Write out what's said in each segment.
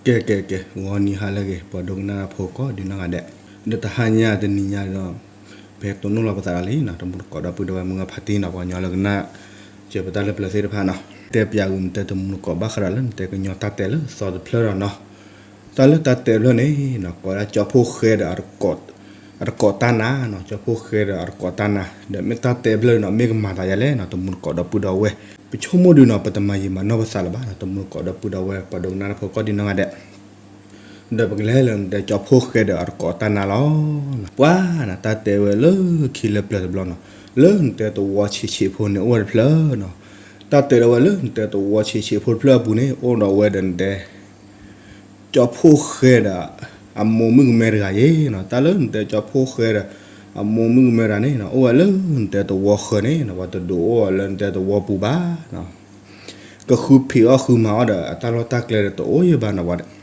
ကဲ ကဲ ကဲ ဂီၤနံၤဟါလၢအဂ့ၤ ပှၤဒိကနၣ်တၢ်ဖိကိးဒ်နီၢ်ဂၤဒဲး, ဒီးတဟါညါတနံၤညါဒီး ပဟဲတိၢ်နီၣ်လီၤပသးလီၤလံနီၤ, တမူတကိးဒီပုၢ်ဒီဝဲၢ်မုၢ်ဂၤဖါတံၢ်နီၤ, ပှၤကညီလၢကနၣ် စၢၤပတၢ်လၢပျၢၤသ့ၣ်တဖၣ်နီၤ, တဲပျးဂုာ်နတဲတမူတကိးဘၣ်ဃးဒီးလၢနတဲကညီတၢ်တဲလၢသီတဖျၢၣ်ဒီးနီၤ, တၢ်လၢတၢ်တဲဖျၢၣ်န့ၣ်နီၤ ကိးဒၣ်ကၠီဖှိၣ်ဃဲဒီး အတကိးတၢ်နါနီၤ, ကၠီဖှိၣ်ဃဲဒီးအတကိးတၢ်နါ, ဒီးမ့ၢ်တၢ်တဲဖျၢၣ်နီၤ မ့ၢ်ကမၤသးယၤလဲၣ်နီၤ, တမူတကိးဒီပုၢ်ဒီဝဲၢ်, ပဆိကမိၣ်ဒုးနီၤ ပတမၤယံာ်မၤနီၢ်ပသးလၢၤဘၣ်နီၤ, တမူတကိးဒီပုၢ်ဒီဝဲၢ် ပှၤဒိကနၣ်တၢ်ဖိကိးဒ်နီၢ်ဂၤဒဲး, ဒီးပကလဲၤလၢနတဲကၠီဖှိၣ်ဃဲဒီးအတကိးတၢ်နါလီၤ. ပှၤနီၤ တၢ်တဲဝဲလၢခံလၢပျၢၤတဘျီနီၤ, လၢနတဲသဝီဆံးဆံးဖိန့ၣ် အိၣ်ဝဲတဖျၢၣ်နီၤ, တၢ်တဲဒီးဝဲလၢနတဲသဝီဆံးဆံးဖိတဖျၢၣ်အပူၤန့ၣ် အိၣ်ဒီးဝဲဒီးနတဲ ကၠီဖှိၣ်ဃဲဒီး အမိၢ်မုၣ်ကမဲတဂၤယ့ၤနီၤ, တၢ်လၢနတဲကၠီဖှိၣ်ဃဲဒီး အမိၢ်မုၣ်ကမဲတဂၤန့ၣ်နီၤ အိၣ်ဝဲလၢနတဲသဝီဃၢၤန့ၣ်နီၤ, ပှၤတဒုးအိၣ်လၢနတဲသဝီပူၤဘၣ်နီၤ, ကဃုဖံးအီၣ်ဃုမၤအီၣ်ဒီး အတၢ်လီၢ်တၢ်ကျဲဒီးတအိၣ်ယံၤဘၣ်နီၤ, ပှၤ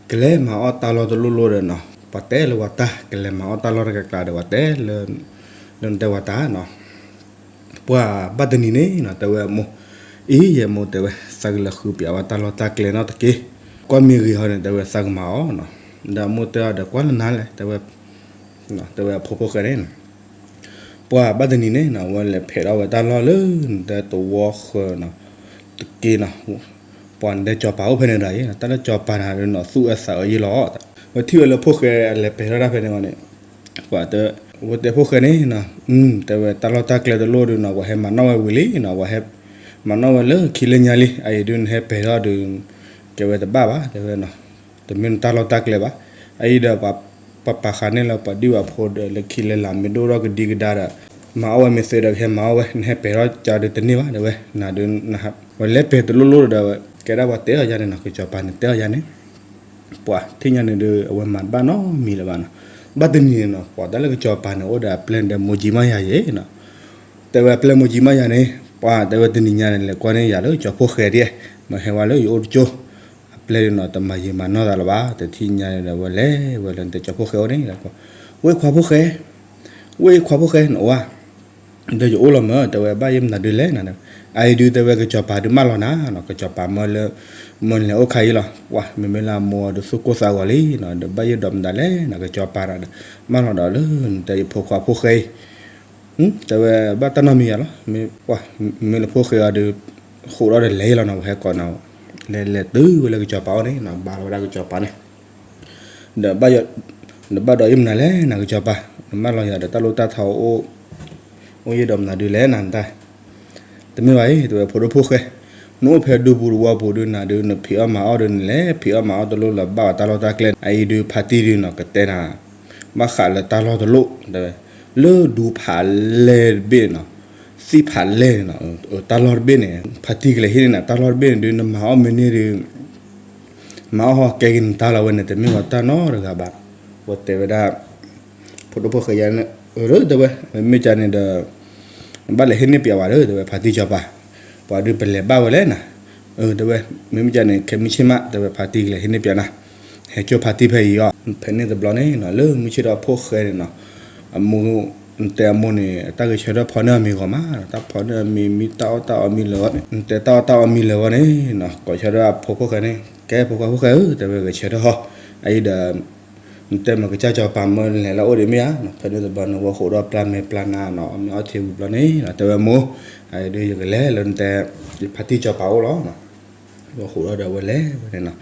ကလဲၤမၤအီၣ်တၢ်လီၢ်တလိၣ်လိၣ်ဒီးနီၤ, ပှၤတဲလၢဝၤတၢ် ကလဲၤမၤအီၣ်တၢ်လီၢ်တကျါကျါဒီး ပှၤတဲလၢ လၢနတဲဝၤတၢ်နီၤ ပှၤဘၣ်တနံၤန့ၣ်နီၤ တဲဝဲအမိၢ်, အံၤ ယမိၢ်တဲဝဲ သးကလဲၤဃုပျးဝဲတၢ်လီၢ်တၢ်ကျဲနီတက့ၢ်, ကွၢ်မ့ၢ်ဂ့ၤဟီန့ၣ် တဲဝဲသးကမၤအီၣ်နီၤ, ဒီးအမိၢ်တဲအီၤဒီး ကွၢ်လၢနၤလဲၣ် တဲဝဲ, တဲဝဲအဖိဖိၣ်ဃဲန့ၣ်နီၤ ပှၤဘၣ်တနံၤန့ၣ်နီၤ အဝဲလဲၤဖဲးထီၣ်ဝဲတၢ်လီၢ်လၢနတဲသဝီဃၢၤနီၤ တက့ၢ်နီၤ, ပှၤနတဲကၠီၤပၤအိၣ်ဖဲန့ၣ်ဒီးယ့ၤနီၤ, တၢ်လၢကၠီၤပၤတဂၤဒီးနီၤ သူၣ်အၢသးအၢယ့ၤလီၤ, ဝဲထံၣ်ဝဲလၢဖိၣ်ဃဲအလဲၤဖဲးထီၣ်တၢ်ဖဲန့ၣ်ဝံၤန့ၣ်, ပှၤတဲ, ဝဲတဲဖိၣ်ဃဲန့ၣ်နီၤ, တဲဝဲတၢ်လီၢ်တၢ်ကျဲတလိၣ်ဒီးနီၤ ပှၤဟဲမၤနီၣ်ဝဲဝံၤလံနီၤ, ပှၤဟဲမၤနီၣ်ဝဲလၢခံလၢညါလံ, အအံၤဒုးနဟဲဖဲးထီၣ်ဒီး ကဲဝဲတဘၣ်ဘၣ် တဲဝဲနီၤ, တမ့ၢ်နတၢ်လီၢ်တၢ်ကျဲဘၣ်, အအံၤဒီး ပှၤပာ်ဃာ်န့ၢ်လၢပှၤဒံၣ်ပှၤဖိဒီး လၢခံလၢလာ်မ့ၢ်ဒိၣ်ထီၣ်ကဒံကဒါဒီး မၤအီၣ်ဝဲမ့ၢ်သ့ဒီး ကဟဲမၤအီၣ်ဝဲ, နဟဲပဲာ်ထီၣ်ကဒီးတန့ၢ်ဘၣ် တဲဝဲ, နဒုး ဝဲလဲၤပဲာ်တလိၣ်လိၣ်ဒီး ကဲဒၣ်ပှၤတဲအီၤယါန့ၣ်နီၤ, ကစီၤပၤန့ၣ်တဲအီၤယါန့ၣ်, ပှၤထံၣ်ညါန့ၣ်ဒီး အဝဲမၤတဘၣ်နီတမံၤလၢၤဘၣ်နီၤ, ဘၣ်တနံၤန့ၣ်နီၤ ပှၤတၢ်လၢကစီၤပၤန့ၣ် အိၣ်ဒီးအပျဲၢ်ဒီးမိၢ်ကၠံမါယၤယဲနီၤ, တဲဝဲအပျဲၢ်မိၢ်ကၠံမါယၤန့ၣ် ပှၤတဲဝဲတနံၤညါန့ၣ် လဲၤကွၢ်န့ၢ်ယၤလၢကၠီၤဖိၣ်ဃဲဒ်, မ့ၢ်ဟဲဝဲလၢယအိၣ်တကၠိ အပျဲၢ်ဒုးနီၤ တမၤယံာ်မၤနီၢ်သးလၢၤဘၣ်, တထံၣ်ညါဒီး ဝဲလဲၤဝဲလၢနတဲကၠီၤဖိၣ်ဃဲအိၣ်န့ၣ်, ဝ့ၢ်ခွါဖိၣ်ဃဲ, ဝ့ၢ်ခွါဖိၣ်ဃဲ နအိၣ်ဧါ, ဒီးယအိၣ်လီၤမၢ် တဲဝဲဘၣ်ယဲၢ်မနုၤဒုးလဲၣ်နၤ, အအံၤဒုးတဲဝဲကစီၤပၤဒုးမၢလီၤနၤနီၤ, ကစီၤပၤမၢလၢ မၢလဲၤအိၣ်ခါအံၤလီၤ, ပှၤမ့မ့ၢ်လၢအမိၢ်အီၤဒုးသူၣ်ကိၢ်သးဂီၤလံနီၤ, ဒီးဘၣ်ယဲၢ်ဒီးမနုၤလဲၣ်နၤ, ကစီၤပၤဒီး မၢလီၤဒီးလၢနတဲယဖိခွါဖိၣ်ဃဲအံၤ တဲဝဲဘၣ်တၢ်နီတမံၤယၤလီၤ, မ့ၢ်လၢဖိၣ်ဃဲအီၤဒုး ဃိးဒီးလဲၤလီၤနီၤ, ဝဲဟဲကိးနီၤ, လဲၤလဲၤတုၤဝဲလၢကစီၤပၤအိၣ်န့ၣ်နီၤ, ဘါလီၤဝဲဒၣ်ကစီၤပၤန့ၣ်, ဒီး ဒီးဘၣ်ဒီးယဲၢ်မနုၤလဲၣ်နၤကစီၤပၤ, နမၢလီၤယၤဒီးတၢ်လိၣ်တၢ်ထီအိၣ်, အိၣ်ယဲၢ်ဒီးမနုၤဒုးလဲၣ်နၤတၢ်, တမ့ၢ်ဘၣ်အံၤ တဲဝဲဖိဒိၣ်ဖိၣ်ဃဲ, နအိၣ်ဖဲဒူပူၤတဝီပူၤဒုးနၤဒုး နဖံးအီၣ်မၤအီၣ်ဒုးနလဲၤဖံးအီၣ်မၤအီၣ်တလိၣ်လၢၤဘၣ်ဝဲတၢ်လီၢ်တၢ်ကျဲ, အအံၤဒုးဖါတံၢ်ဒုးနီၤ ကတဲနၤ ဘၣ်ဃးလၢတၢ်လီၢ်တလိၣ် တဲဝဲ, လၢဒူဖးလဲၢ်တဘ့ၣ်နီၤ, သံၣ်ဖးလဲၢ်နီၤ, တၢ်လီၢ်တဘ့ၣ်န့ၣ် ဖါတံၢ်ကလဲၤဟ့ၣ်န့ၢ်နၤ တၢ်လီၢ်တဘ့ၣ်န့ၣ်ဒုး နမၤအီၣ်မ့ၢ်န့ၢ်ဒုး မၤအီၣ်ဟီၣ်ကဲက့ၤနတၢ်လီၢ်ဝဲန့ၣ် တမ့ၢ်ဝဲတၢ်နီတဂၤဘၣ်, ဝဲတဲဝဲဒၣ် ဖိဒိၣ်ဖိၣ်ဃဲယါန့ၣ် အၢ တဲဝဲ မ့မ့ၢ်ကန့ၣ်ဒီး ဘၣ်လဲၤဟ့ၣ်န့ၢ်ပျးဝဲဒီး တဲဝဲ ဖါတံၢ်စီၤပၤ, ပှၤဒုးပလဲၤဘၣ်ဝဲလဲၣ်နၤ, အၢ တဲဝဲ မ့မ့ၢ်ကန့ၣ် ခဲမုၢ်ဆ့ၣ်မး တဲဝဲ ဖါတံၢ်ကလဲၤဟ့ၣ်န့ၢ်ပျးနၤ, ဟဲကၠိဖါတံၢ်ဖဲအံၤအီၤ ဖဲန့ၣ်တဘျီန့ၣ်နီၤ လၢမုၢ်ဆ့ၣ်ဒီးဖိၣ်ဃဲန့ၣ်နီၤ, အမိၢ် နတဲအမိၢ်န့ၣ် တၢ်ဂဲၤဆၢထၢၣ်ဖီန့ၢ်အီၤမ့ၤဂီၤမး, တၢ်ဖီန့ၢ်အီၤမ့ၤ မ့ၢ်တၢ်အီၣ်တၢ်အီမ့ၤလၢာ်ဝဲန့ၣ် နတဲတၢ်အီၣ်တၢ်အီမ့ၤလၢာ်ဝဲန့ၣ်နီၤ, ကိးဆၢထၢၣ်အဖိၣ်ဃဲန့ၣ် ကဲဖိခွါဖိၣ်ဃဲဧၢ တဲဝဲ ဂဲၤဆၢထၢၣ်ဟီ, အအံၤဒီး နတဲမၤကစၢ်စီၤပၤမၢလဲၤလၢအိၣ်ဒံးမ့ၢ်ဧါ, ဖဲန့ၣ်တဘျီန့ၣ် ဝဲဃိးဒီးပျၢ်မဲာ်ပျၢ်နါနီၤ အီၣ်မ့ၤအီထံဝံၤဘျီန့ၣ်နီၤ တဲဝဲမိၢ်, အအံၤဒုးယကလဲၤလၢနတဲ ဖါတံၢ်စီၤပၤအိၣ်လီၤ ဝဲဃိးဒီးဒီးဝဲလဲၤဝဲန့ၣ်နီၤ,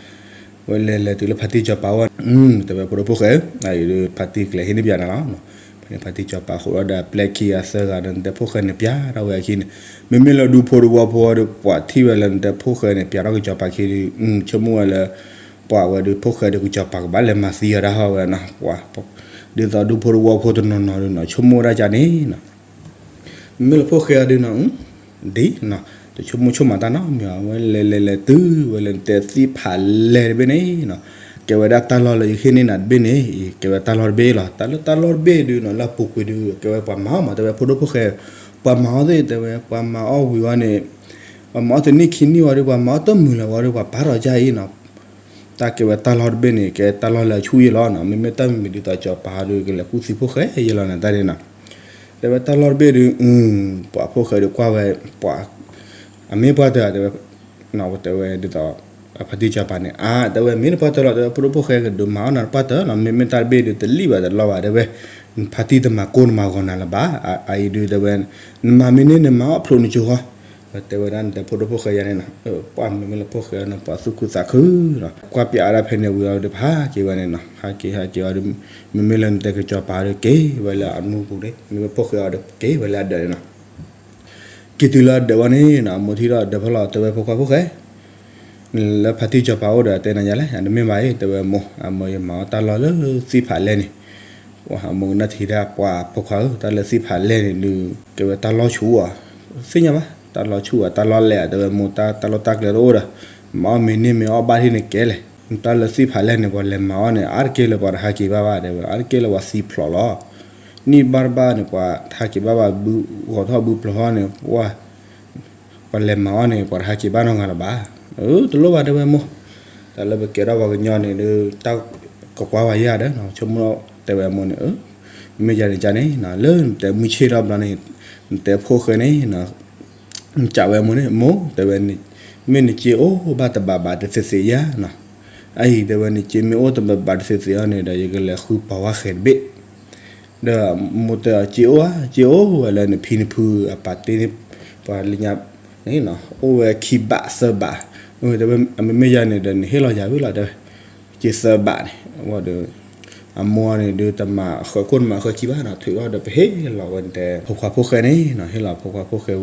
ဝဲလဲၤလဲၤတုၤလၢဖါတံၢ်စီၤပၤအိၣ်, တဲဝဲဖိဒိၣ်ဖိၣ်ဃဲဧၢ, အအံၤဒုးဖါတံၢ်ကလဲၤဟ့ၣ်န့ၢ်ပျးနၤလီၤ, ဖဲန့ၣ်ဖါတံၢ်စီၤပၤဃိးဒီးဒီးပျဲၢ်ခံဂၤသၢဂၤဒီးနတဲဖိၣ်ဃဲန့ၣ်ပျးထီၣ်ဝဲအခံန့ၣ်, မ့မ့ၢ်လၢဒူဖိတဝီဖိဒီး ပှၤထံၣ်ဝဲလၢနတဲဖိၣ်ဃဲန့ၣ် ပျးထီၣ်ကစီၤပၤခံဒုး ဆိကမိၣ်ဝဲလၢ ပှၤဝဲဒုးဖိၣ်ဃဲဒီးကစီၤပၤကဘၣ်လဲၤမၤသံအီၤတၢ်ဟီဝဲနီၤ, ပှၤ ဒ်သိးဒူဖိတဝီဖိတနီၤနီၤဒုးနီၤ ဆိကမိၣ်ဝဲဒၣ်ကန့ၣ်နီၤ မ့မ့ၢ်လၢဖိၣ်ဃဲအီၤဒုးနီၤ, ဒ်နီၤ တဆိကမိၣ်ဆိကမးတၢ်နီတမံၤဘၣ်, ဝဲလဲၤလဲၤလဲၤတုၤဝဲလၢနတဲသံၣ်ဖးလဲၢ်တဘ့ၣ်န့ၣ်နီၤ, ကဲဝဲဒၣ်တၢ်လီၢ်လၢယဟ့ၣ်န့ၢ်နၤတဘ့ၣ်န့ၣ် ကဲဝဲတၢ်လီၢ်တဘ့ၣ်လီၤ, တၢ်လၢတၢ်လီၢ်တဘ့ၣ်ဒုးနီၤ လၢအပူၤကွံာ်ဒုး ကဲဝဲပှၤမၤအီၣ်မး တဲဝဲဖိဒိၣ်ဖိၣ်ဃဲ, ပှၤမၤအီၣ်သ့ၣ် တဲဝဲ ပှၤမၤအီၣ်ဝံၤဝဲန့ၣ် ပှၤမၤအီၣ်တနံၣ်ခံနံၣ်ဝံၤဒီး ပှၤမၤအီၣ်တမုာ်လၢၤဝံၤဒီး ပှၤပာ်ထီၣ်ကါအံၤနီၤ, တၢ်ကဲဝဲတၢ်လီၢ်တဘ့ၣ်န့ၣ် ကဲတၢ်လီၢ်လၢအဆူၣ်ယံာ်လီၤနီၤ, မ့မ့ၢ်တၢ်မံၤမံၤဒ်သိးကၠီၤပၤဟီဒုး ကလဲၤကူၣ်သံဖိၣ်ဃဲယံာ်လီၤန့ၣ် တၢ်ဒ်နီၤ, တဲဝဲတၢ်လီၢ်တဘ့ၣ်ဒုး ပှၤဖိၣ်ဃဲဒုးကွၢ်ဝဲ ပှၤ အမ့ၢ်ပှၤတဂၤတဲဝဲ တဲဝဲဒ်သိး ဖါတံၢ်စီၤပၤန့ၣ် အါ တဲဝဲ မ့ၢ်နပှၢ်တၢၢ်လီၤ တဲဝဲ ဖိဒိၣ်ဖိၣ်ဃဲကဒုးမၤအီၣ်နၤနပှၢ်တၢၢ်လီၤ မ့မ့ၢ်တၢ်တဘ့ၣ်ဒုးတလံၣ်ဘၣ်တလီဘၣ် တဲဝဲ ဖါတံၢ်တမၤကိၢ်တမၤဂီၤနၤလၢၤဘၣ် အအံၤဒုးတဲဝဲ နမၤမ့ၢ်န့ၢ်န့ၣ် မၤအီၣ်ဖျိးနကၠိဃီ တဲဝဲဒၣ်နတဲဖိဒိၣ်ဖိၣ်ဃဲယါန့ၣ်နီၤ ပှၢ်မ့မ့ၢ်လၢဖိၣ်ဃဲအီၤန့ၣ် ပှၤသူၣ်ခုသးခုနီၤ ကွၢ်ပၠးအါဒၣ်ဖဲန့ၣ်ဝံၤအီၤဒီး ပဟးက့ၤဝဲန့ၣ်နီၤ ဟးက့ၤဟးက့ၤအီၤဒီး မ့မ့ၢ်လၢနတဲကစီၤပၤဒီးက့ၤဝဲလၢအနူပူၤန့ၣ် မ့မ့ၢ်ဖိၣ်ဃဲအီၤဒီးက့ၤဝဲလၢအဒၢးန့ၣ်နီၤ က့ၤတုၤလၢအဒၢးဝဲန့ၣ်နီၤ အမိၢ်ထံၣ်ထီၣ်အဒၢးဖီလာ် တဲဝဲဖိခွါဖိၣ်ဃဲ လၢဖါတံၢ်စီၤပၤအိၣ်ဒီးတဲနၤယါလဲၣ် တမ့ၢ်ဘၣ်အံၤ တဲဝဲမိၢ် အမိၢ်ယမၤအီၣ်တၢ်လီၢ်လၢသ့ၣ်ဖးလဲၢ်န့ၣ် အမိၢ်ကနၣ်ထံၣ်ဒၣ်ပှၤဖိခွါဧၢ တၢ်လၢသ့ၣ်ဖးလဲၢ်န့ၣ်ဒုး ကဲဝဲတၢ်လီၢ်ဆူၣ်ဧါ သ့ၣ်ညါဘၣ် တၢ်လီၢ်ဆူၣ်ဧါ တၢ်လီၢ်လဲၢ်ဧါ တဲဝဲမိၢ် တၢ်လီၢ်တၢ်ကျဲတအိၣ်ဒီး မၤအီၣ်မ့ၢ်န့ၢ်မ့ၢ်အီၣ်ဘၣ်ထံၣ်န့ၣ်ကဲလဲၣ် တၢ်လၢသ့ၣ်ဖးလဲၢ်န့ၣ် ပှၤလဲၤမၤအီၣ်န့ၣ် အါတက့ၢ်လၢပှၤတဟးက့ၤဘၣ်ဘၣ် တဲဝဲ အါတက့ၢ်လၢပှၤသံဖျိးလီၤ နံၣ်ဘၣ်တဘၣ်န့ၣ် ပှၤတဟးက့ၤဘၣ်ဘၣ် ဘုဂီၤထီၣ်ဘုပျီၤထီၣ်န့ၣ် ပှၤ ပှၤလဲၤမၤအီၣ်န့ၣ် ပှၤတဟးက့ၤဘၣ်နီတဂၤလၢၤဘၣ် တလိၣ်ဘၣ်တဲဝဲမိၢ် တၢ်လၢပကဲထီၣ်ပှၤကညီန့ၣ်ဒီး တၢ်ကကွၢ်ဝဲယၤဒီး ဆိကမိၣ်တဲဝဲအမိၢ်န့ၣ် မ့မ့ၢ်ယၤန့ၣ်ကန့ၣ် လၢနတဲမုၢ်ဆ့ၣ်ထီၣ်ဘျီန့ၣ် နတဲဖိၣ်ဃဲန့ၣ် ကးဝဲအမိၢ်န့ၣ် မိၢ် တဲဝဲ မ့ၢ်နစ့အိၣ်ဘၣ်တဘးဘးတသ့သ့ယါနီၤ အအံၤတဲဝဲ နစ့မ့ၢ်အိၣ်တဘးဘးတသ့သ့အီၤန့ၣ်ဒီး ယကလဲၤဃုပိာ်ဝဲဃဲၤတဘ့ၣ် ဒီးမိၢ်တဲအီၤ စ့အိၣ်ဧါ စ့အိၣ်ဝဲလၢနဖံနဖုအပာ်တ့ၢ်န့ၢ် ပှၤလၢညါန့ၣ်နီၤ အိၣ်ဝဲခံဘးသၢဘး တဲဝဲ မ့မ့ၢ်ယၤန့ၣ်ဒီး နဟ့ၣ်လီၤယၤဝံၤလီၤ တဲဝဲ စ့သၢဘးန့ၣ် အဝဲဒီး အမိၢ်န့ၣ်ဒုးတမၤဃၢၤခိၣ်တမၤဃၢၤခံဘၣ်နီၤ ထုးထီၣ်ဒီးပဟ့ၣ်လီၤဝဲနတဲဖိခွါဖိၣ်ဃဲန့ၣ်နီၤ ဟ့ၣ်လီၤဖိခွါဖိၣ်ဃဲ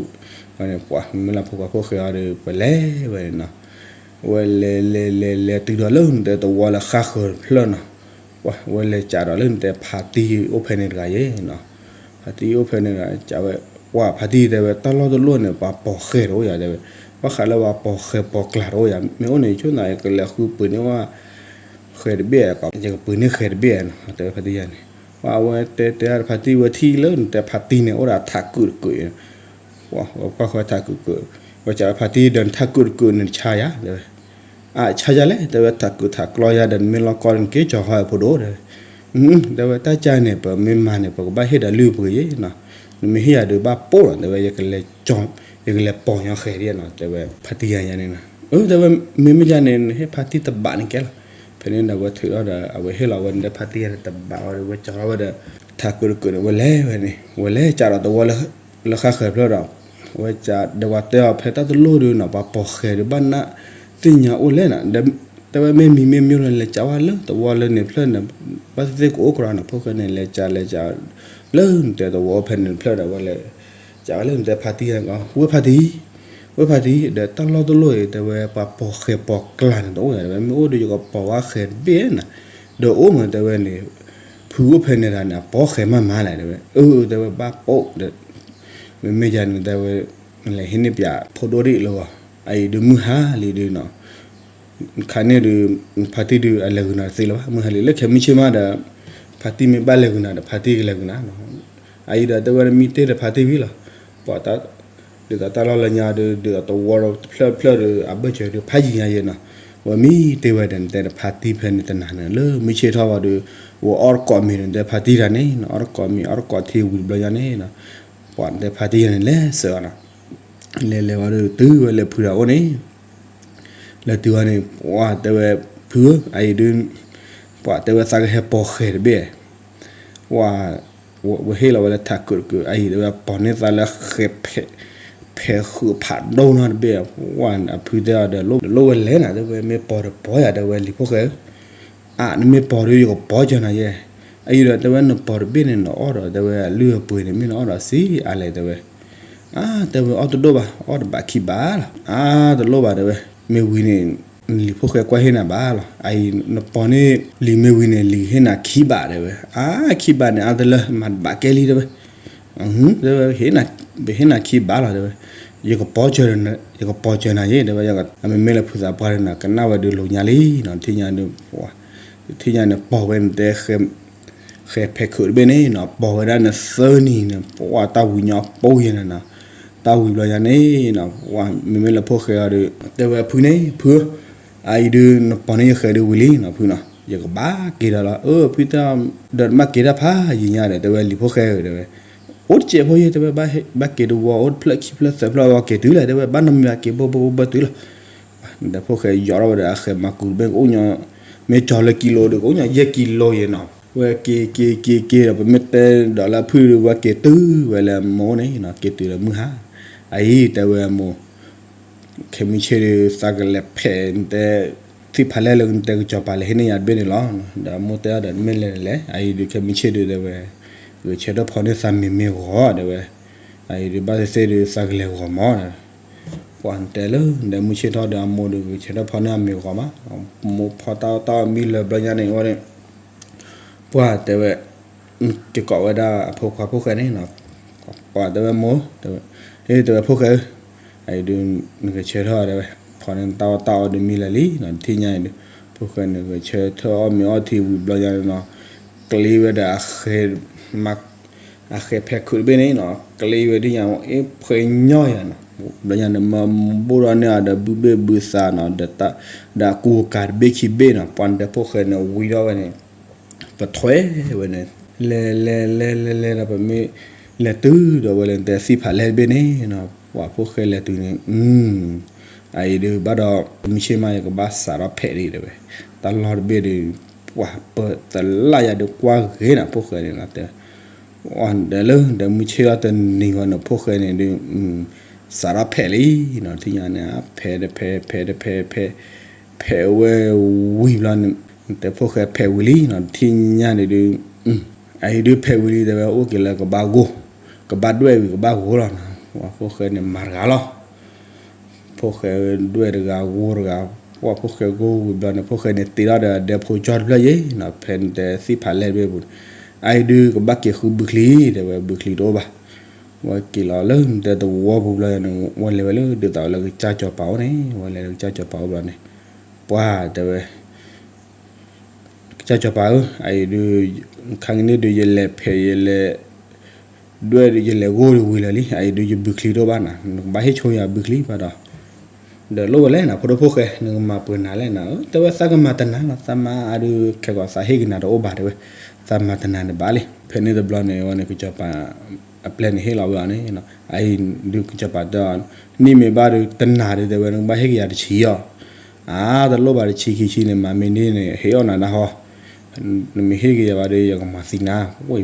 ဝဲန့ၣ် ပှၤမ့မ့ၢ်လၢဖိခွါဖိၣ်ဃဲအီၤဒီး ပလဲၤဝဲန့ၣ်နီၤ ဝဲလဲၤလဲၤလဲၤလဲၤတုၤဒီးလၢနတဲသဝီလၢဃၣ်ဃၢၤတဖျၢၣ်နီၤ ပှၤဝဲလဲၤကးဒီးလၢနတဲဖါတံၢ်အိၣ်ဖဲန့ၣ်တဂၤယဲနီၤ ဖါတံၢ်အိၣ်ဖဲန့ၣ်တဂၤ ကးဝဲ ပှၤဖါတံၢ်တဲဝဲ တၢ်လီၢ်တလိၣ်န့ၣ် ပှၤပိာ်ဃဲၤတအိၣ်ယၤတဲဝဲ ဘၣ်ဃးလၢပှၤပိာ်ဃဲၤပိာ်ကျးတအိၣ်ယၤ မ့ၢ်အိၣ်န့ၣ် ဆိၣ်သး ယကလဲၤဃုပှ့ၤန့ၢ်ဝဲ ဃဲၤတဘ့ၣ် ယကပှ့ၤန့ၢ်ဃဲၤတဘ့ၣ်နီၤ တဲဝဲဖါတံၢ်ယၤန့ၣ် ပှၤအဝဲတဲတဲဖါတံၢ်ဝဲထံၣ်လၢနတဲဖါတံၢ်န့ၣ် အိၣ်ဒီးထးကုာ်တကုာ် ပှၤကွၢ်ဃီထးကုာ်ကုာ် ဝဲကးဝဲဖါတံၢ်ဒီးနထးကုာ်တကုာ်န့ၣ်တဆါယၤ တဲဝဲ အါဆါယၤလဲၣ် တဲဝဲထးကုာ်ထးကျီယၤဒီးနမ့ၢ်လီၢ်ကီၢ်န့ၣ် က့ၤကၠီၤဟီၣ်ဖိဒိၣ် တဲဝဲ တဲဝဲတၢ်ကၢ်န့ၣ် ပမ့ၢ်မၤန့ၣ် ပကဘၣ်ဟ့ၣ်ဒီးလုၢ်ပှ့ၤယဲနီၤ နမ့ၢ်ဟ့ၣ်ယၤဒုးဘၣ်ပိာ်လီၤ တဲဝဲ ယကလဲၤကၠီ ယကလဲၤပိာ်ညီဃဲၤဒ်နီၤ တဲဝဲ ဖါတံၢ်ယၤန့ၣ်နီၤ တဲဝဲ မ့မ့ၢ်ယၤန့ၣ် နဟ့ၣ်ဖါတံၢ်တဘးန့ၣ်ကဲလီၤ ဖဲန့ၣ်ဒီးဝဲထုးထီၣ်ဒီး အဝဲဟ့ၣ်လီၤဝဲန့ၣ်လၢဖါတံၢ်ယၤန့ၣ်တဘးဝဲဒီး ဝဲကၠီၤထီၣ်ဝဲဒီး ထးကုာ်တကုာ်န့ၣ် ဝဲလဲၤဝဲန့ၣ် ဝဲလဲၤကးဒီးသဝီလၢ လၢဃၣ်ဃၢၤဖျၢၣ်ဒီး ဝဲကးဒီးဝဲတဲအီၤဖဲတၢ်တလိၣ်ဒုးနီၤ ပှၤပိာ်ဃဲၤဒုးဘၣ်နး သ့ၣ်ညါအိၣ်လဲၣ်နီၤ တဲဝဲမ့ၢ်မံၤမ့ၢ်မျိၢ်လၢလဲၤကးဝဲလၢသဝီလၢန့ၣ်ဖျၢၣ်န့ၣ် ဘၣ်သ့ၣ်သ့ၣ်ကအိၣ်ကြၢးနီၤ ဖိၣ်ဃဲန့ၣ် လဲၤကးလဲၤကး လၢနတဲသဝီဖဲန့ၣ်ဖျၢၣ်ဒီးဝဲလဲၤ ကးဝဲလၢနတဲဖါတံၢ် ဝဲဖါတံၢ် ဝဲဖါတံၢ် ဒီးတၢ်လီၢ်တလိၣ်အံၤ တဲဝဲ ပှၤပိာ်ဃဲၤပိာ်ကျးန့ၣ်တအိၣ်ယၤ တဲဝဲ မ့ၢ်အိၣ်ဒီးယကပိာ်ဝဲဃဲၤတဘ့ၣ်နီၤ ဒီးအိၣ်မး တဲဝဲန့ၣ် ဖုအိၣ်ဖဲန့ၣ်ဒၣ်န့ၣ် အပိာ်ဃဲၤမးမးလဲၣ် တဲဝဲ အၢ တဲဝဲဘၣ်ပိာ်ဒီး မ့မ့ၢ်ယၤန့ၣ် တဲဝဲ လဲၤဟံးန့ၢ်ပၠးဖိဒိၣ်ဒံးလၢဂီၤ အအံၤဒုးမုၢ်ဟါလံဒုးနီၤ ခါန့ၣ်ဒုး ဖါတံၢ်ဒုးအလဲၤဂုာ်နၤတသ့လၢၤဘၣ် မုၢ်ဟါလံ လၢခဲမုၢ်ဆ့ၣ်မးဒီး ဖါတံၢ်မ့ၢ်ဘၣ်လဲၤဂုာ်နၤဒီး ဖါတံၢ်ကလဲၤဂုာ်နၤနီၤ အအံၤဒီးတဲဝဲမံတ့ၢ်ဒီးဖါတံၢ်ဝံၤလီၤ ပှၤတၢ် ဒ်သိးတၢ်လီၢ်လၢညါဒုး ဒ်သိးသဝီတဖျၢၣ်တဖျၢၣ်ဒီး အဘၢၣ်စၢၤဒုးဖးယံၤညါယဲနီၤ ဝဲမံတ့ၢ်ဝဲဒီးနတဲဒီးဖါတံၢ်ဖဲန့ၣ်တနၤန့ၣ် လၢမုၢ်ဆ့ၣ်ထီၣ်ဝဲဒီး ဝဲအီၣ်တကိးမ့ၤန့ၣ် နတဲဖါတံၢ်တၢ်န့ၣ် အီၣ်တကိးမ့ၤ အီၣ်တကိးထံဝံၤတဘျီညါန့ၣ်နီၤ ပှၤနတဲဖါတံၢ်တၢ်န့ၣ် လဲၤစၢၤအီၤနီၤ လဲၤလဲၤဝဲဒီးတုၤဝဲလၢဖုတၢ်အိၣ်န့ၣ် လဲၤတုၤဝဲန့ၣ် ပှၤတဲဝဲ ဖုဧၢ အအံၤဒုး ပှၤတဲဝဲသးကဟဲပိာ်ဃဲၤတဘ့ၣ် ဝဲ ဝဲဟ့ၣ်လီၤဝဲလၢထးကုာ်တကုာ် အအံၤတဲဝဲပိာ်န့ၢ်သးလၢဃဲၤ ဖဲးဃုာ်ဖးဒိၣ်နီတဘ့ၣ် ဝဲအဖုတဲအီၤဒီး လိၣ်ဝဲလဲၣ်နၤ တဲဝဲမ့ၢ်ပိာ်ဒီးပိာ်ယၤ တဲဝဲလံၤဖိၣ်ဃဲဧၢ အါ နမ့ၢ်ပိာ်ဒီးယကပိာ်စၢၤနၤယဲ အအံၤဒီးတဲဝဲနပိာ်တဘ့ၣ်န့ၣ် နအီၣ်ဒီး တဲဝဲအလုၢ်အပှ့ၤန့ၣ် မ့ၢ်နအီၣ်ဒီးစံးအါလဲၣ် တဲဝဲ အါ တဲဝဲအီၣ်တဒိၣ်ဘၣ် အီၣ်တဘးခံဘးလီၤ အါ တလိၣ်ဘၣ် တဲဝဲ မ့ၢ်ဝံၤန့ၣ် လံၤဖိၣ်ဃဲကွၢ်ဟ့ၣ်နၤဘၣ်လီၤ အအံၤနပိာ်န့ၢ်လံၤမ့ၢ်ဝံၤန့ၣ် လံၤဟ့ၣ်နၤခံဘး တဲဝဲ အါ ခံဘးန့ၣ် အါတလၢ မၤတဘးကဲလံ တဲဝဲ တဲဝဲ ပဟ့ၣ်နၤခံဘးလီၤ တဲဝဲ ယကပိာ်စၢၤ ယကပိာ်စၢၤနၤယဲ တဲဝဲ အမ့မ့ၢ်လၢဖုသးပှၢ်န့ၣ် ကနၣ်ဝဲဒုးလိာ်ညါလံနီၤ ထံၣ်ညါန့ၣ် ထံၣ်ညါန့ၣ် ပိာ်ဝဲနတဲ ဃဲၤဖဲးခုးတဘ့ၣ်န့ၣ်နီၤ ပိာ်ဝဲဒၣ်နသၢနံၤန့ၣ် ပှၤတၢ်ဝံၤညီပိာ်ယဲန့ၣ်နီၤ တၢ်ဝံၤဘျီညါန့ၣ်နီၤ ပှၤမ့မ့ၢ်လၢဖိၣ်ဃဲအီၤဒီး တဲဝဲဖုန့ၣ် ဖု အအံၤဒုးနပိာ်န့ၢ်ယဃဲၤဒုးဝံၤလံနီၤ ဖုနီၤ ယကဘၣ်က့ၤဒီးလီၤ အၢ ဖုတဲ ဒီးနဘၣ်က့ၤတၢ်ဖးယံာ်ညါဒီး တဲဝဲလံၤဖိၣ်ဃဲဧၢ တဲဝဲ အိၣ်တစဲးဖိယဲ တဲဝဲ ဘၣ်က့ၤတဝီ အိၣ်တဖျၢၣ်ခံဖျၢၣ်သၢဖျၢၣ်ဝဲက့ၤတုၤလဲၣ် တဲဝဲ ဘၣ်နီတမံၤဘၣ်က့ၤဘၣ်ဘၣ်ဘၣ်ဘၣ်တုၤလီၤ ဒီးဖိၣ်ဃဲယီၤထီၣ်ဝဲဒီးအဃဲးမၤကူးတဘ့ၣ် ကအိၣ်ညီ, မ့ၢ်ကၠီၤလၢကံလိဒီး ကအိၣ်ညီယဲၢ်ကံလိယဲၢ်နီၤ. ဝဲက့ၤက့ၤက့ၤက့ၤဒီး ပမ့ၢ်တဲဒီးလၢအဖုၣ်ဒီး ဝဲက့ၤတုၤဝဲလၢအမိၢ်န့ၣ်နီၤ, က့ၤတုၤလၢမုၢ်ဟါ, အအံၤတဲဝဲအမိၢ် ခဲမုၢ်ဆ့ၣ်ဒီး သးကလဲၤဖဲးတဲ သ့ၣ်ဖးလဲၢ်လၢနတဲကစီၤပၤလဲၤဟ့ၣ်န့ၢ်ယၤတဘ့ၣ်န့ၣ်လီၤ. ဒီးအမိၢ်တဲအီၤဒီး နမ့ၢ်လဲၤန့ၣ်လဲၣ်, အအံၤဒုးခဲမုၢ်ဆ့ၣ်ဒုးတဲဝဲ ဂဲၤဆၢထၢၣ်ဖီန့ၢ်သးမ့ၢ်မ့ၢ်ဂီၤတဲဝဲ, အအံၤဒုးဘၣ်သ့ၣ်သ့ၣ်ဒုးသးကလဲၤဂီၤမးဒီး ပှၤတဲလၢဒီးမုၢ်ဆ့ၣ်ထီၣ်ဒီးအမိၢ်ဒုးဂဲၤဆၢထၢၣ်ဖီန့ၢ်အမ့ၢ်ဂီၤမး, မိၢ်ဖီတၢ်အီၣ်တၢ်အီမံလၢာ်ဘျီညါန့ၣ်ဝဲန့ၣ် ပှၤတဲဝဲ ကကိးဝဲဒၣ်အဖိခွါဖိၣ်ဃဲန့ၣ်နီၤ, ပှၤတဲဝဲမိၢ်, တဲဝဲ, ဟ့ၣ်တဲဝဲဖိၣ်ဃဲဧၢ, အအံၤဒုး နဂဲၤဆၢထၢၣ်အီၤတဲဝဲ, ဖီန့ၢ်တၢ်အီၣ်တၢ်အီဒုးမံလၢာ်လံနီၤ, တထံၣ်ညါအံၤဒုး ဖိၣ်ဃဲန့ၣ်ဂဲၤဆၢထၢၣ်အီၣ်မ့ၤအီထံဝံၤဘျီညါန့ၣ်နီၤ, ကျ့ဝဲဒီးအဃဲ အဃဲဖဲးခုးတဘ့ၣ်န့ၣ်နီၤ, ကျ့ဝဲဒ်ညါ အ့ၣ်ဖှဲညီၢ်ယၤနီၤ, ဘျီညါန့ၣ် မၤဘိၣ်ဒီးန့ၢ်အီၤဒီးဘုဘ့ၣ်ဘုသးနီၤ, ဒီးတၢ် ဒီးအကူအကၤတဘ့ၣ်ခံဘ့ၣ်နီၤ, ပှၤတဲဖိၣ်ဃဲန့ၣ်ဝံၤဒီးဝဲန့ၣ် ပထွဲဝဲန့ၣ် လဲၤလဲၤလဲၤလဲၤလဲၤဒီး ပမ့ၢ်လဲၤတုၤဒီးဝဲလၢနတဲသ့ၣ်ဖးလဲၢ်တဘ့ၣ်န့ၣ်နီၤ, ပှၤဖိၣ်ဃဲလဲၤတုၤန့ၣ် အအံၤဒုးဘၣ်ဒီး မုၢ်ဆ့ၣ်မး ယကဘၣ်စးထီၣ်ဖဲးလံတဲဝဲ, တၢ်လီၢ်တဘ့ၣ်ဒီး ပှၤပသလၣ်ယၤဒုးကွၢ်ဂ့ၤနီၤ ဖိၣ်ဃဲန့ၣ်နီၤ, တဲ အီၤဒီးလၢဒီးမုၢ်ဆ့ၣ်ထီၣ်တနံၤဂီၤန့ၣ် ဖိၣ်ဃဲန့ၣ်ဒုး စးထီၣ်ဖဲးလံနီၤ, တထံၣ်ညါန့ၣ် ဖဲးတဖဲးဖဲးတဖဲးဖဲး ဖဲးဝဲဝံၤဘျီန့ၣ် တဲဖိၣ်ဃဲဖဲးဝံၤလံနီၤ, တထံၣ်ညါန့ၣ်ဒုး အအံၤဒုးဖဲးဝံၤလံတဲဝဲ အိၣ်က့ၤလၢကဘၣ်ဂိၢ် ကဘၣ်ဒွဲၣ်ဝံၤကဘၣ်ဂိၢ်လီၤနီၤ, ပှၤဖိၣ်ဃဲန့ၣ်မၤတဂၤလီၤ ဖိၣ်ဃဲဒွဲၣ်တဂၤဂိၢ်တဂၤ, ပှၤဖိၣ်ဃဲဂိၢ်ဝံၤဘျီန့ၣ် ဖိၣ်ဃဲန့ၣ်တ့ထီၣ်ဒီးအဒဲဖိကၠီတဖျၢၣ်ယဲနီၤ, ဖဲနတဲသ့ၣ်ဖးလဲၢ်တဘ့ၣ်ပူၤန့ၣ်, အအံၤဒုးကဘၣ်က့ၤဃုဘုချံ တဲဝဲဘုချံတအိၣ်ဘၣ်, ဝဲက့ၤလီၤလၢနတဲသဝီပူၤဘျီန့ၣ် ဝဲလဲၤဝဲလၢဒ်သိးလၢကစၢ်စီၤပၤအိၣ်န့ၣ် ဝဲလဲၤလၢကစၢ်စီၤပၤအိၣ်ဘျီန့ၣ်, ပှၤတဲဝဲ ကစၢ်စီၤပၤဧၢ, အအံၤဒုး ခါကန့ၣ်ဒုး ယလဲၤဖဲး ယလဲၤ ဒွဲၣ်ဒုးယလဲၤဂိၢ်ဒုးဝံၤလၢာ်လံ, အအံၤဒုးယဘုချံတအိၣ်ဘၣ်နီၤ, နကဘၣ်ဟ့ၣ်ဆိယၤဘုချံဘၣ်ဒီး, ဒီးလိၣ်ဝဲလဲၣ်နီၤ ဖိဒိၣ်ဖိၣ်ဃဲ နကမၤပှဲၤနၤလဲၣ်နီၤ, တဲဝဲသးကမၤတနၤလီၤ, သးမၤအါဒုး ခဲကိာ်သးဟ့ၣ်ကနၤတအိၣ်ဘၣ်တဲဝဲ, သးမၤတနၤန့ၣ်ဘၣ်လံ, ဖဲန့ၣ်တဘျီန့ၣ်ဝဲန့ၣ် ကစၢ်စီၤပၤ အပျဲၢ်န့ၣ်ဟ့ၣ်လီၤဝဲအီၤန့ၣ်, အအံၤဒုးကစၢ်စီၤပၤတဲအီၤ, နံၣ်မ့ၢ်ဘၣ်ဒုးတနၤဒုးတဲဝဲ နကဘၣ်ဟ့ၣ်က့ၤယၤတဆံအီၤ, အါ တလိၣ်ဘၣ်တဆံခံဆံန့ၣ် မၤမ့ၢ်န့ၢ်န့ၣ် ဟ့ၣ်အီၣ်နၤနၢ်ဟီ, နမ့ၢ်ဟ့ၣ်က့ၤယၤဘၣ်ဒီး ယကမၤသံနၤ, ပှ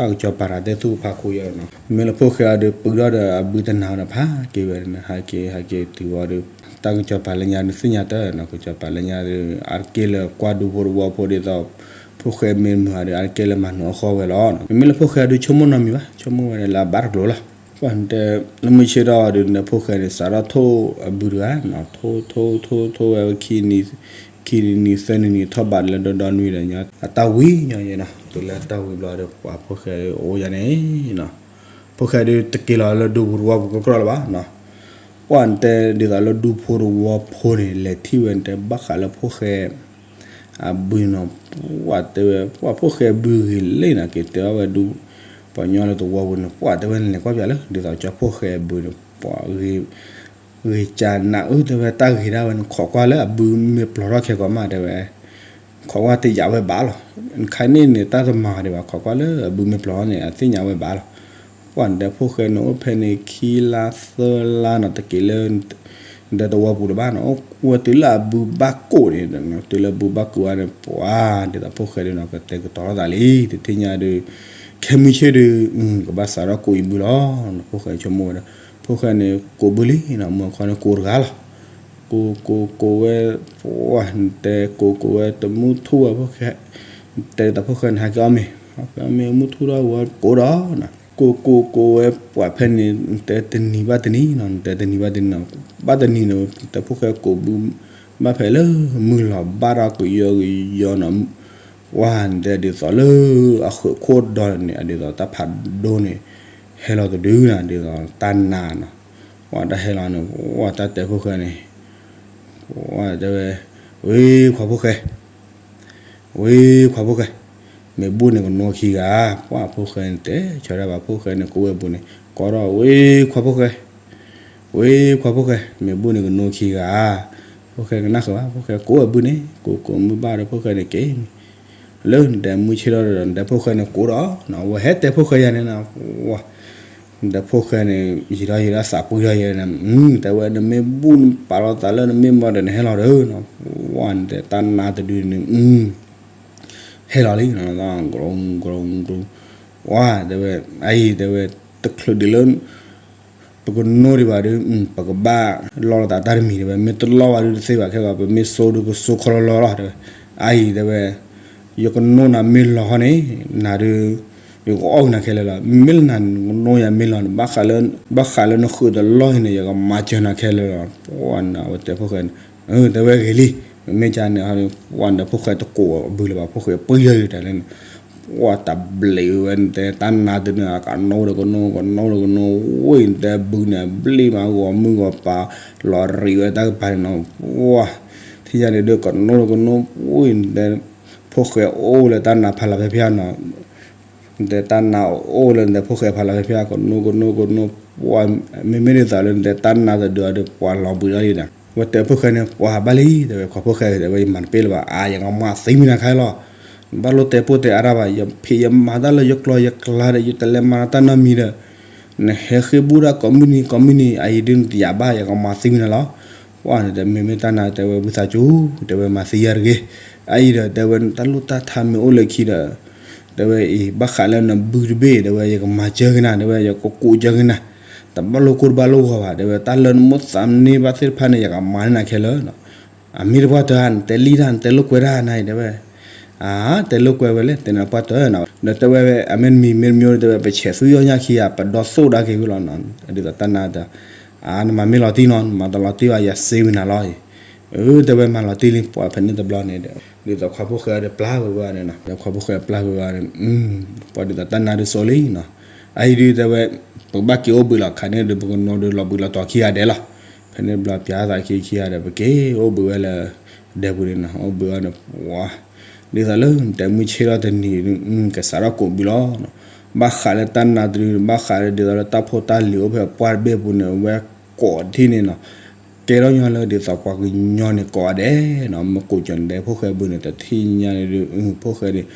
ၤကစၢ်စီၤပၤတၢ်တဲသူၣ်ဖးခိၣ်ယဲနီၤ, မ့ၢ်လၢဖိၣ်ဃဲအီၤဒုး ပုၢ်ထီၣ်ဒီးအဘုတနၤဒီးဖးက့ၤဝဲန့ၣ် ဟးက့ၤ ဟးက့ၤတုၤဝဲဒီး တၢ်ကစၢ်စီၤပၤလၢညါဒုးသ့ၣ်ညါတၢ်နီၤ, ကစၢ်စီၤပၤလၢညါဒုး အါတက့ၢ်လၢကွၢ်ဒူဖိတဝီဖိဒ်သိး ဖိၣ်ဃဲမ့ၢ်မုာ်အီၤဒီး အါတက့ၢ်လၢမၤနၢၤအီၣ်ဃီဝဲလီၤ, မ့မ့ၢ်လၢဖိၣ်ဃဲအီၤဒုး ဆိကမိၣ်နီတမံၤဘၣ်, ဆိကမိၣ်ဝဲဒၣ်လၢအဘၣ်တကျိၤလီၤ, ပှၤတဲ လၢမုၢ်ဆ့ၣ်ထီၣ်အီၤဒုး နဖိၣ်ဃဲန့ၣ် စးထီၣ်ထိၣ်အဘုတဂၤနီၤ, ထိၣ်ထိၣ်ထိၣ်ထိၣ်ဝဲခံနံၤ ခံနံၤသၢနံၤ ထီၣ်ဘးလၢဒီဒီနွံဒီးညါ အတၢ်ဝံၤညီယဲနီၤ, တုၤလၢတၢ်ဝံၤဘျီဒီး ပှၤဖိၣ်ဃဲအိၣ်ယါန့ၣ်နီၤ, ဖိၣ်ဃဲဒုးတက့ၤလီၤလၢဒူပူၤတဝီပူၤကကြၢၢ်လၢၤဘၣ်နီၤ, ပှၤတဲဒ်သိးလၢဒူဖိတဝီဖိန့ၣ် လဲၤထံၣ်ဝဲတဲဘၣ်ဃးလၢဖိၣ်ဃဲ အဘုနီၤ, ပှၤတဲဝဲ ပှၤဖိၣ်ဃဲဘုဂ့ၤလံနီၤ, က့ၤတဲအီၣ်ဝဲဒူ ပှၤညီလၢတဝီပူၤန့ၣ် ပှၤတဲဝဲန့ၣ်လဲၤကွၢ်ပၠးလၢ ဒ်သိးကၠီဖိၣ်ဃဲဘုန့ၣ် ပှၤ ဂ့ၤကၢနးအုၣ်တဲဝဲတၢ်ဂ့ၤဒၣ်ဝဲန့ၣ် ခိးကွၢ်လၢအဘုမ့ၢ်ပျီထီၣ်ခဲကိာ်မးတဲဝဲ, ခိးကွၢ်တယာ်ဝဲဘၣ်လီၤ, ခါန့ၣ်န့ၣ် တၢ်တမၤဒံးဘၣ် ခိးကွၢ်လၢအဘုမ့ၢ်ပျီထီၣ်န့ၣ် အသ့ၣ်ညါဝဲဘၣ်လီၤ, ပှၤတဲဖိၣ်ဃဲန့ၣ် အိၣ်ဖဲန့ၣ်ခံလါသၢလါနီၤ တက့ၤလၢ ဒီးတဝီပူၤတဘၣ်နီၤ, အိၣ်ဝဲတုၤလၢအဘုဘၣ်ကိၣ်န့ၣ်, တုၤလၢဘုဘၣ်ကိၣ်ဝဲန့ၣ် ပှၤ ဒ်သိးဖိၣ်ဃဲဒုးနီၤ ကတဲာ်ကတီၤလိာ်သးလံ, တထံၣ်ညါဒုး ခဲမုၢ်ဆ့ၣ်ဒုး ကဘၣ်စးထီၣ်ကိးအံၤဘုလီၤ, ဖိၣ်ဃဲဆိကမိၣ်ဝဲဒၣ် ဖိၣ်ဃဲန့ၣ် ကိးဘုလံနီၤ, မုၢ်အခီန့ၣ်ကိးတဂၤလီၤ, ကိးကိးကိးဝဲ ပှၤ နတဲကိးကိးဝဲတမုၢ်ထူၣ်ဝဲဖိၣ်ဃဲ, တဲဒ်သိးဖိၣ်ဃဲန့ၣ် ဟးက့ၤအီၣ်မ့ၤ, ဟးက့ၤအီၣ်မ့ၤမုၢ်ထူၣ်ထီၣ်ဝဲကိးဒီး ကိးကိးကိးဝဲပှၤဖဲန့ၣ် နတဲတနံၤဘၣ်တနံၤနီၤ, နတဲတနံၤဘၣ်တနံၤနီၤ, ဘၣ်တနံၤန့ၣ် တၢ်ဖိၣ်ဃဲကိးဘု ဘၣ်ဖဲလၢမုၢ်လီၤဘၣ်ထီၣ်ကယီကယီနီၤ, ပှၤ နတဲဒ်သိးလၢအဃုးခိၣ်ဒီန့ၣ် ဒ်သိးတၢ်ဖးဒိၣ်န့ၣ် ဟဲလီၤတဒုနီၤ, ဒ်သိးတၢ်နါနီၤ, ပှၤတၢ်ဟဲလီၤန့ၣ် ပှၤတၢ်တဲဖိၣ်ဃဲန့ၣ် ပှၤတဲဝဲ ဝ့ၢ်ခွါဖိၣ်ဃဲ ဝ့ၢ်ခွါဖိၣ်ဃဲ, မ့ၢ်ဘူၣ်န့ၣ်ကနိခံဂၤ, ပှၤဖိၣ်ဃဲန့ၣ်တဲ ဆၢထၢၣ်ဘၣ်ဖိၣ်ဃဲန့ၣ် ကိးဝဲဘူၣ်န့ၣ် ကိးဒီး ဝ့ၢ်ခွါဖိၣ်ဃဲ, ဝ့ၢ်ခွါဖိၣ်ဃဲ, မ့ၢ်ဘူၣ်န့ၣ်ကနိခံဂၤ, ဖိၣ်ဃဲကနၣ်ဃုာ်ဘၣ် ဖိၣ်ဃဲကိးဝဲဘူၣ်န့ၣ် ကိးကိးမုၢ်ဘၣ်ဒီးဖိၣ်ဃဲန့ၣ်က့ၤ လၢနတဲမုၢ်ဆ့ၣ်ထီၣ်ဒီး နတဲဖိၣ်ဃဲန့ၣ်ကိးဒီး ဝဲဟဲတဲဖိၣ်ဃဲယၤန့ၣ်နီၤ, ဝဲ တဲဖိၣ်ဃဲန့ၣ် ယံာ်ထီၣ်ယံာ်ထီၣ်သးပှံၢ်ထီၣ်ယဲန့ၣ် တဲဝဲ နမ့ၢ်ဘူၣ်နပာ်လီၤသးလၢနမ့ၢ်မီဒီးနဟဲလီၤဒီးနီၤ, ဝဲန့ၣ်တဲတၢ်နါတဒုန့ၣ် ဟဲလီၤလံ, ကရူၢ်ကရူၢ်ကရူၢ်, ဝဲတဲဝဲ အအံၤတဲဝဲ တချုးဒံးလၢ ပကနိဒံးဘၣ်ဒီး ပကဘၣ်လီလိာ်သးတၢ်တမံၤ တဲဝဲ, မ့ၢ်တလီဘၣ်ဒုးတသ့ဘၣ်ခဲဂီၤ, ပမ့ၢ်စိဒုးကစိခီလီလီလီၤ တဲဝဲ. အအံၤတဲဝဲ ယကနိနၤမ့ၢ်လီၤဟီန့ၣ် နၤဒုး ယကအီၣ်ကနၤခဲလၢာ်လီၤ. မ့ၢ်လၢနၤနနိယၤမ့ၢ်လီၤန့ၣ် ဘၣ်ဃးလၢနဃုာ်တလီၢ်အံၤန့ၣ် ယကမၤစၢၤနၤခဲလၢာ်လီၤ. ပှၤန့ၣ် အဝဲတဲဖိၣ်ဃဲန့ၣ်, တဲဝဲဂ့ၤလံ, မ့မ့ၢ်ကန့ၣ် ပှၤန့ၣ်ဖိၣ်ဃဲတကိးအဘုလၢၤဘၣ်, ဖိၣ်ဃဲပှံၢ်ထီၣ်ယဲတၢ်လဲၣ်န့ၣ် ပှၤတဘျံးဝဲန့ၣ် တဲတၢ်နါတဒုန့ၣ် အကနိဒီးကနိ ကနိဒီးကနိ, ဝဲန့ၣ်တဲဘုန့ၣ် ဘျံးမးဂီၤမုၢ်ဂီၤပၤ လီၤရံးဝဲတၢ်ကပၤန့ၣ်နီၤ, ပှၤ ထံၣ်ညါန့ၣ်ဒုးကနိဒီးကနိ, ဝဲန့ၣ်တဲ ဖိၣ်ဃဲအိၣ်လၢတၢ်နါဖးလီၤဖဲဖဲနီၤ တဲတၢ်နါအိၣ်လၢနတဲဖိၣ်ဃဲဖးလီၤဖဲဖဲ ကနိကနိကနိ, ပှၤ မ့မ့ၢ်ဒ်သိးလၢနတဲတၢ်နါတဒုအီၤဒီး ပှၤလီၤဘှံးလီၤလံဒီး ဝဲတဲဖိၣ်ဃဲန့ၣ် ပှၤဘၣ်လံ တဲဝဲ ခွါဖိၣ်ဃဲ တဲဝဲ ယမၤတပ့ၢ်လၢၤဘၣ်, အါ ယကမၤသံမံနၤခဲလၢာ်လီၤ. ဘၣ်လိၣ်တဲပိၢ်တဲအါတၢ်ဘၣ်, ယဖံးယမၤတၢ်လၢယကျိၤယကျါဒီး ယတလဲၤမၤတၢ်နီတမံၤဒီး နဟဲဃ့ဘူၣ်တၢ်ကိးမုၢ်နံၤကိးမုၢ်နံၤ အအံၤဒုးနတယာ်ဘၣ် ယကမၤသံမံနၤလီၤ. ပှၤန့ၣ်တဲ မ့မ့ၢ်တၢ်နါ တဲဝဲ ဝံသးစူၤ တဲဝဲ မၤသံယၤတဂ့ၤ. အအံၤဒီး တဲဝဲ တၢ်လိၣ်တၢ်ထါမ့ၢ်အိၣ်လၢခံဒီး တဲဝဲအံၤ ဘၣ်ဃးလၢနဘုတဘ့ၣ် တဲဝဲ ယကမၤစၢၤကနၤ တဲဝဲ ယကကူးစၢၤကနၤ, တဘၣ်လိၣ်ကိၢ်တဘၣ်လိၣ်ဂီၤဘၣ် တဲဝဲ တၢ်လၢနမိၣ်သးန့ၢ်ဘၣ်သ့ၣ်တဖၣ်န့ၣ် ယကမၤန့ၢ်နၤခဲလၢာ်လီၤ. အမ့ၢ်တပှၢ်တၢၢ်ဧါ နတဲလံတၢ် နတဲလိာ်ကွဲတၢ်နၤအံၤ တဲဝဲ, အါ တဲလိာ်ကွဲဝဲလဲၣ် တဲနၤပှၢ်တၢၢ်နၤ ဒီးတဲဝဲ အမ့ၢ်တမံၤမ့ၢ်တမံၤဒီး တဲဝဲ ပဆဲးသူယီၢ်ညါခံဂၤ ပဒီသိၣ်ဒၣ်က့ၤဝံၤလီၤနီၤ ဒ်သိးတၢ်နါတၢ် အါ နမၤမ့ၢ်လီၤတံၢ်နီၤ နမၤတလီၤတံၢ်ဘၣ်ယၤစ့ဝံၤနၤလီၤအံၤ, အၢ တဲဝဲမၤလီၤတံၢ်လံ ပှၤဖဲန့ၣ်တဘျီန့ၣ်ဒီး ဒ်သိးခွါဖိၣ်ဃဲအံၤဒီးပျၢ်ဝဲဝဲန့ၣ်နီၤ ဒီးခွါဖိၣ်ဃဲပျၢ်ဝဲဝဲန့ၣ် ပှၤဒ်သိးတၢ်နါဒုးစိလံနီၤ အအံၤဒုးတဲဝဲ ပကဘၣ်က့ၤအိၣ်ဘှံးလီၤ ခါန့ၣ်ဒုး ပကနိဒုးလီၤဘှံးလီၤတီၤခံဂၤဒဲးလီၤ ဖဲန့ၣ်တဘျီပျၢ်သးခံခံဂၤဒီး ပက့ၤအိၣ်ဘှံးဝဲလၢ ဒဲပူၤန့ၣ်နီၤ အိၣ်ဘှံးဝဲန့ၣ် ပှၤ ဒ်သိးလၢနတဲမုၢ်ဆ့ၣ်ထီၣ်တနံၤ ကစးထီၣ်ကိးဘုလီၤ ဘၣ်ဃးလၢတၢ်နါတဒု ဘၣ်ဃးလၢဒ်သိးလၢတၢ်ဖိတၢ်လံၤအိၣ်ဖဲပှၢ်တဘ့ၣ်ပူၤန့ၣ် ဝဲကိးထံၣ်န့ၣ်နီၤ ကဲထီၣ်ညီလၢဒ်သိးပှၤကညီန့ၣ်ကိးဂၤဒဲးနီၤ မ့ၢ်ကိးကၠီၤန့ၣ်ဒဲး ဖိၣ်ဃဲဘုန့ၣ် တထံၣ်ညါန့ၣ်ဒုး ဖိၣ်ဃဲန့ၣ်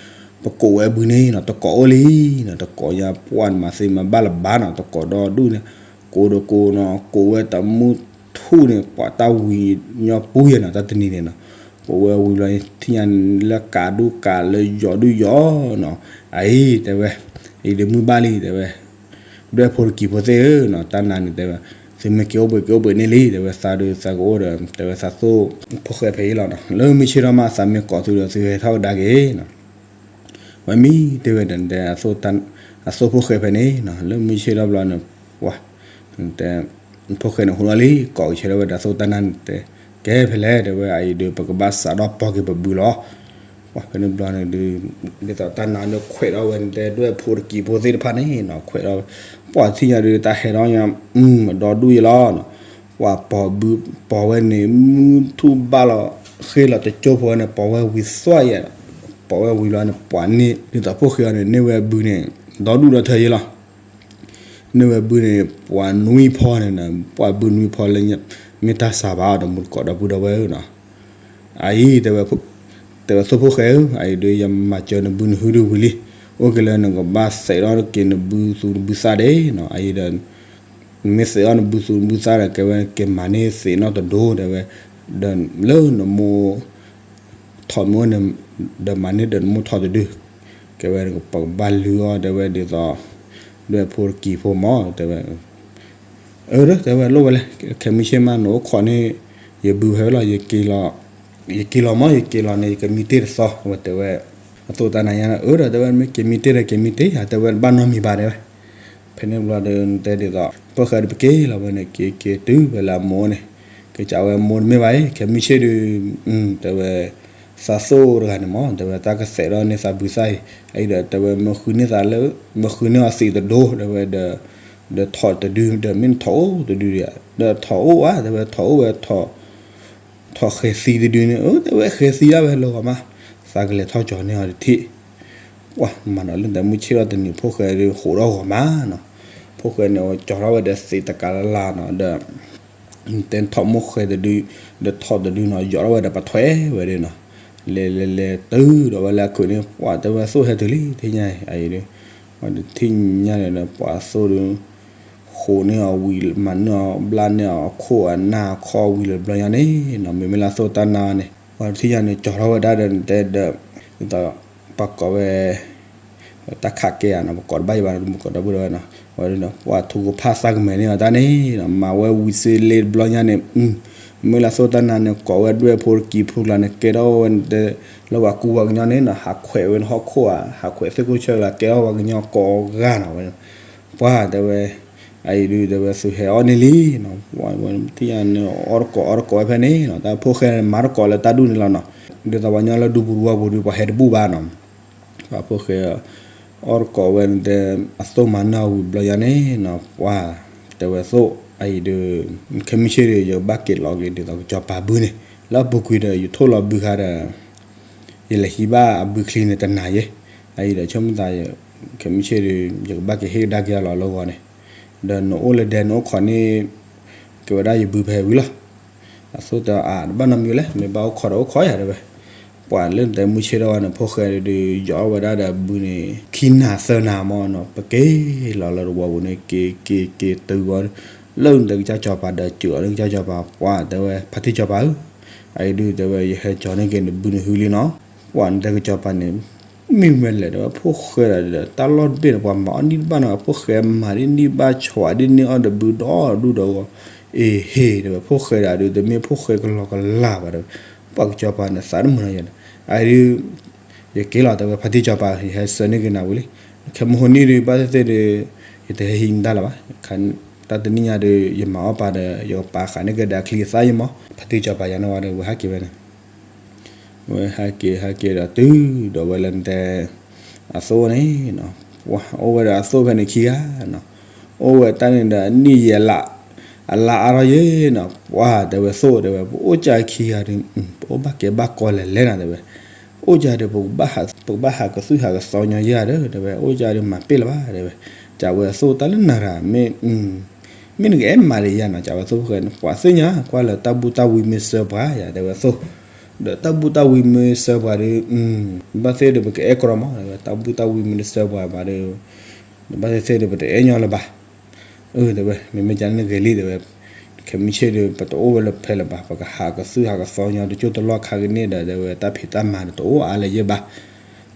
ပကိးဝဲဘုန့ၣ်နီၤ တကိးအိၣ်လံနီၤ တကိးညါပှၢ်န့ၣ်မၤသ့မၤဘၣ်လၢၤဘၣ်နီၤ တကိးဒီဒူၣ်န့ၣ် ကိးဒီးကိးနီၤ ကိးဝဲတမုၢ်ထူၣ်န့ၣ် ပှၤတၢ်ဝံၤညီပူၤယဲနီၤ တၢ်တနံၤန့ၣ်နီၤ ကိးဝဲဝံၤဘျီန့ၣ် ထံၣ်ညါလၢကးဒူၣ်ကးလၢယီၤဒူၣ်ယီၤနီၤ အအံၤတဲဝဲ အံၤဒုးမုၢ်ဘၣ်လံတဲဝဲ ဒွဲၣ်ဖိတကံၤဖိသ့ၣ်ဧၢနီၤ တၢ်နါန့ၣ်တဲဝဲ သုမ့ၢ်က့ၤအိၣ်ဘှံးက့ၤအိၣ်ဘှံးန့ၣ်လံ တဲဝဲ သးဒုးသးကအိၣ်ဒီး တဲဝဲသးသိၣ်ဖိၣ်ဃဲဖဲအံၤလီၤနီၤ လၢမုၢ်ဆ့ၣ်ထီၣ်မး သးမ့ၢ်ကိးသုဒီးသုဟဲထီၣ်ကဒါက့ၤနီၤ ဝဲမ့ၢ်တဲဝဲဒီးတဲ အသိၣ်ဖိၣ်ဃဲဖဲန့ၣ်နီၤ လၢမုၢ်ဆ့ၣ်ထီၣ်ဘျီန့ၣ် ပှၤ တဲ ဖိၣ်ဃဲန့ၣ်ဟူလီၤလံ ကိးကဆဲးထီၣ်ဝဲဒီးသိၣ်တၢ်နါန့ၣ်တဲ ကဲဖဲလဲၣ် တဲဝဲ အအံၤဒုး ပကဘၣ်စးထီၣ်ပီၢ်က့ၤပဘုလီၤ ပှၤဖဲန့ၣ်ဘျီန့ၣ်ဒုး ဒ်သိးတၢ်နါဒုးခွဲးထီၣ်ဝဲန့ၣ် တဲဒွဲၣ်ဖိတကံၤဖိသ့ၣ်တဖၣ်န့ၣ်နီၤ ခွဲးထီၣ် ပှၤထံၣ်ညါဒုး တၢ်ဟဲထီၣ်ညါ ဒီဒူၣ်ယဲလီၤနီၤ ပှၤပီၢ်ဘု ပီၢ်ဝဲန့ၣ် မုၢ်ထူၣ်ဘၣ်လီၤ ဃ့လီၤတကၠိဖိဝဲန့ၣ် ပီၢ်ဝဲဝံၤသွၣ်ယဲ ပီၢ်ဝဲဝံၤလီၤန့ၣ် ပှၤန့ၣ် ဒ်သိးဖိၣ်ဃဲအီၤန့ၣ် န့ၢ်ဝဲဘုန့ၣ် ဒီဒူၣ်ဒီထၢယဲလီၤ န့ၢ်ဝဲဘုန့ၣ် ပှၤနွံဖီန့ၣ်နီၤ ပှၤဘုနွံဖီလၢ မ့ၢ်တၢ်စၢ်ဘၣ်ဒီးမူတကိးဒီပုၢ်ဒီဝဲၢ်ဧၢနီၤ အအံၤတဲဝဲ တဲဝဲသိၣ်ဖိၣ်ဃဲဧၢ အအံၤဒုး ယမၤစၢၤနဘုနဟုဒုးဝံၤလံ အိၣ်က့ၤလၢနကဘၣ်သဲးထီၣ်က့ၤနဘုသူနဘုသၣ်ဒဲးနီၤ အအံၤဒီး နမ့ၢ်သဲးထီၣ်နဘုသူနဘုသၣ်ဒီး ကဲဝဲက့ၤမၤန့ၢ်သ့းနီၣ်တဒိ တဲဝဲ ဒီးလၢနမိၢ် ထိးမ့ၢ်အိၣ်န့ၣ် ဒီးမၤန့ၢ်ဒီးနမိၢ်ထိးတဒု ကဲဝဲပကဘၣ်လုၢ်အီၣ် တဲဝဲဒ်သိး ဒွဲၣ်ဖိတကံၤဖိမး တဲဝဲ အၢ တဲဝဲလိၣ်ဝဲလဲၣ် ခဲမုၢ်ဆ့ၣ်မး နအိၣ်ခိးန့ၢ် ယဘုဖဲဝဲလီၤ ယက့ၤလီၤမး ယက့ၤလီၤမး ယက့ၤလီၤန့ၣ် ယကမံတ့ၢ်တသီ ဝဲတဲဝဲ အသိၣ်တၢ်နါညါ အၢ ဒီးတဲဝဲ မ့ၢ်က့ၤမံတ့ၢ်ဒီးက့ၤမံတ့ၢ် တဲဝဲတဘၣ်နီတမံၤဘၣ် တဲဝဲ ဖဲန့ၣ်ဘျီဒီး တဲဒ်သိး ဖိၣ်ဃဲဒီးပက့ၤလီၤဝဲန့ၣ် က့ၤက့ၤတုၤဖဲလၢအမိၢ်န့ၣ် ကစးဝဲမိၢ်တမ့ၢ်ဘၣ်အံၤ ခဲမုၢ်ဆ့ၣ်ဒုး တဲဝဲ သးသိၣ်တဂၤန့ၣ်မး တဲဝဲ တၢ်ကသဲးထီၣ်န့ၢ်သးဘုသၣ်အံၤ အအံၤဒီး တဲဝဲ မ့ၢ်ဃုန့ၢ်သးလၢ မ့ၢ်ဃုန့ၢ်အီၤသ့းတဒိ တဲဝဲဒီး ဒီးထိးတဒု ဒီးမ့ၢ်နထိးအိၣ်တဒုဒီး ဒီးထိးအိၣ်ဧါ တဲဝဲ ထိးအိၣ်ဝဲ ထိးဃဲၤသံတဒုန့ၣ် အၢ တဲဝဲ ဃဲၤသံဒၣ်ဝဲလၢဂီၤမး သးကလဲၤထီၣ်ကၠီၤန့ၢ်အီၤတထံၣ် ပှၤမၤနီၤလၢနတဲမုၢ်ဆ့ၣ်ထီၣ်တနံၤ ဖိၣ်ဃဲဒုးဟးထီၣ်ဂီၤမးနီၤ ဖိၣ်ဃဲန့ၣ် ကၠီၤထီၣ်ဝဲဒီးသ့းတကးလၢ်လၢ်နီၤ ဒီး တဲထိးမိၢ်ဃဲၤတဒု ဒီးထိးတဒုနီၤ ယီၤထီၣ်ဝဲဒီးပထွဲဝဲဒၣ်နီၤ လဲၤလဲၤလဲၤတုၤဒီးဝဲလၢအခိၣ်န့ၣ် ပှၤတဲဝဲသိၣ်ဟဲတုၤလံ ထံၣ်ညါအံၤ အံၤဒုး ထံၣ်ညါန့ၣ်ဒီး ပှၤသိၣ်ဒုး ဃိးန့ၢ်အီၤဝံၤ မၤန့ၢ်အီၤဘျါန့ၢ်အီၤအခိၣ်အနၢ်အခီၣ်ဝံၤလၢဘျီညါန့ၣ်နီၤ မ့မ့ၢ်လၢအသိၣ်တၢ်နါန့ၣ် ပှၤထံၣ်ညါန့ၣ် ကၠီထီၣ်ဝဲဒၣ်ဒီးနတဲဒီး ဒ်သိး ပှၤကိးဝဲ တၢ်ခးကဲဧါနီၤ ပကိးတဘၣ်ယံၤဘၣ်နီၤ ပကိးဒီပုၢ်ဒီဝဲၢ်နီၤ ဝဲဒၣ်နီၤ ပှၤထူကဖၣ်သးကမဲာ်န့ၢ်အီၤတၢ်န့ၣ်နီၤ မၤဝဲဝံၤစ့လ့တဘျီညါန့ၣ် မ့ၢ်လၢအသိၣ်တၢ်နါန့ၣ် ကိးဝဲဒွဲၣ်ဖိတကံၤဖိကျါန့ၣ် ကဲထီၣ်ဝဲတဲ လၢပှၤကူပှၤကညီန့ၣ်နီၤ ဟးခွဲးဝဲန့ၣ်ဟီၣ်ခိၣ်ဧါ ဟးခွဲးသ့ၣ်ခိၣ်ဆၢကျါ ကဲထီၣ်ပှၤကညီကိးဂၤနီၤဝဲ ပှၤတဲဝဲ အအံၤဒုးတဲဝဲသုဟဲအီၣ်န့ၢ်လံနီၤ ပှၤထံၣ်ညါန့ၣ် အီၣ်တကိးအီၣ်တကိးဝဲဖဲန့ၣ်နီၤ တၢ်ဖိၣ်ဃဲမၤတကိးလၢတၢ်ဒူၣ်န့ၣ်လီၤနီၤ ဒ်သိးပှၤကညီလၢဒူပူၤတဝီပူၤဒုး ပှၤဟဲတဘူၣ်ဘၣ်နီၤ ပှၤဖိၣ်ဃဲ အီၣ်တကိးဝဲတဲ အသိၣ်မၤန့ၢ်အီၤဝံၤဘျီညါန့ၣ်နီၤ ပှၤတဲဝဲသိၣ် အအံၤဒုး ခဲမုၢ်ဆ့ၣ်ဒုး ယကဘၣ်က့ၤလီၤက့ၤ ဒ်သိးကစီၤပၤဘုန့ၣ် လၢအပူၤကွံာ်ဒီး ယထိၣ်လီၤဘုခါဒီး ယလဲၤဟံးဘၣ်အဘုချံန့ၣ်တနၤယဲ အအံၤဒီးဆိကမိၣ်သး ခဲမုၢ်ဆ့ၣ်ဒုး ယကဘၣ်က့ၤဟ့ၣ်ကဒါက့ၤအီၤလီၤလၢဂီၤန့ၣ် ဒီးနအိၣ်လၢဒဲ နအိၣ်ခိးန့ၢ် က့ၤဝဲဒၣ်ယဘုဖဲဝံၤလီၤ အသိၣ်တဲအါ တဘၣ်နီတမံၤလဲၣ် မ့ၢ်ဘၣ်အိၣ်ခိးဒီးအိၣ်ခိးယၤတဲဝဲ ပှၤလၢနတဲမုၢ်ဆ့ၣ်ထီၣ်ဝဲန့ၣ် ဖိၣ်ဃဲဒုး ယီၤဝဲဒၣ်ဒီးဘုန့ၣ် ခံနၤသၢနၤမ့ၢ်နီၤ ပက့ၤလီၤလၢတဝီပူၤန့ၣ် က့ၤက့ၤက့ၤတုၤဝဲ လၢနတဲကစၢ်စီၤပၤဒီး စၢၤအီၤလၢကစၢ်စီၤပၤ ပှၤတဲဝဲ ဖါတံၢ်စီၤပၤဧၢ အအံၤဒုးတဲဝဲ ယဟဲကၠီၤန့ၢ်က့ၤနဘုနဟုလံနီၤ ပှၤနတဲကစီၤပၤန့ၣ် မ့ၢ်ဝဲလဲၣ်တဲဝဲ ဖိၣ်ဃဲဒီး တၢ်လီၢ်တဘ့ၣ်န့ၣ် ပှၤမၤအီၣ်နံၣ်တဘၣ်နီၤ ဖိၣ်ဃဲမၤဒ်န့ၣ်ဘၣ်ဆီၣ်ဒ်န့ၣ်အီၣ်ဒီးဘုဒီဒူၣ်ဒီဂီၤ အ့ဟ့ၣ်တဲဝဲ ဖိၣ်ဃဲဒၣ်ဒုး တမ့ၢ်ဖိၣ်ဃဲကလီကလီဘၣ်တဲဝဲ ပှၤကစီၤပၤန့ၣ် သးတမုာ်နီၤယၤန့ၣ် အအံၤဒုး ယက့ၤလီၤတဲဝဲ ဖါတံၢ်စီၤပၤ ယဟဲဆှၢန့ၢ်က့ၤနၤဝံၤလံ ခဲမုၢ်ဟိန့ၣ်ဒုး ဘၣ်သ့ၣ်သ့ၣ်ဒုး ယတဟဲဟံးနတၢ်လၢၤဘၣ် တၢ်တနံၣ်ညါဒုး ယမၤအီၣ်ပာ်ဒီး ယကပာ်ဃာ်န့ၢ်ကဒါချံအသၣ်ယမီၢ် ဖါတံၢ်စီၤပၤယၤန့ၣ်ဝဲဒီး ဝဲဟးက့ၤဝဲန့ၣ် ဝဲဟဲက့ၤဟဲက့ၤဒီးတုၤဒီးဝဲလၢနတဲ အသိၣ်န့ၣ် အိၣ်ဝဲဒီးအသိၣ်ဖဲန့ၣ်ခံဂၤနီၤ အိၣ်ဝဲတၢ်န့ၣ်ဒီးအနံၣ်ယဲၢ်လါ အလါအါထီၣ်ယဲနီၤ ပှၤတဲဝဲသိၣ်တဲဝဲ ပအိၣ်ကၢခံဂၤဒုး ပအိၣ်ဘၣ်ကဲဘၣ်ကီလဲၤလဲၣ်နီၤတဲဝဲ အိၣ်ကၢဒုး ပကဘၣ်ဟးကသုၣ်ဟးကသီညီယဲဒီး တဲဝဲ အိၣ်ကၢဒုး မၤပ့ၢ်လၢၤဘၣ်တဲဝဲ ကးဝဲသိၣ်တၢ်လၢနၤရၤ မ့ၢ် မ့ၢ်နကအဲၣ်မၤဒံးယၤနီၤ ကးဝဲသိၣ်ဖိၣ်ဃဲန့ၣ် ပှၤသ့ၣ်ညါ ကွၢ်လၢတၢ်ဘူၣ်တၢ်ဝံမ့ၢ်စၢၤပှၤယၤ တဲဝဲသိၣ် ဒီးတၢ်ဘူၣ်တၢ်ဝံမ့ၢ်စၢၤပှၤဒီး ဘၣ်သ့ၣ်ဒီးပကအဲၣ်ကရီမး တဲဝဲ တၢ်ဘူၣ်တၢ်ဝံမ့ၢ်တစၢၤပှၤဘၣ်ဒီး ဘၣ်သ့ၣ်သ့ၣ်ဒီးပတအဲၣ်ညီလၢၤဘၣ် အၢ တဲဝဲ မ့မ့ၢ်ကန့ၣ်ဂ့ၤလံ တဲဝဲ ခဲမုၢ်ဆ့ၣ်ဒီး ပတအိၣ်ဝဲလၢဖဲလၢၤဘၣ် ပကဟးကသုၣ်ဟးကသီညီတကၠိၢ်တလီၢ်ခါကန့ၣ်ဒီး တဲဝဲ တၢ်ဖံးတၢ်မၤဒီးတအိၣ်အါလၢၤယဲဘၣ်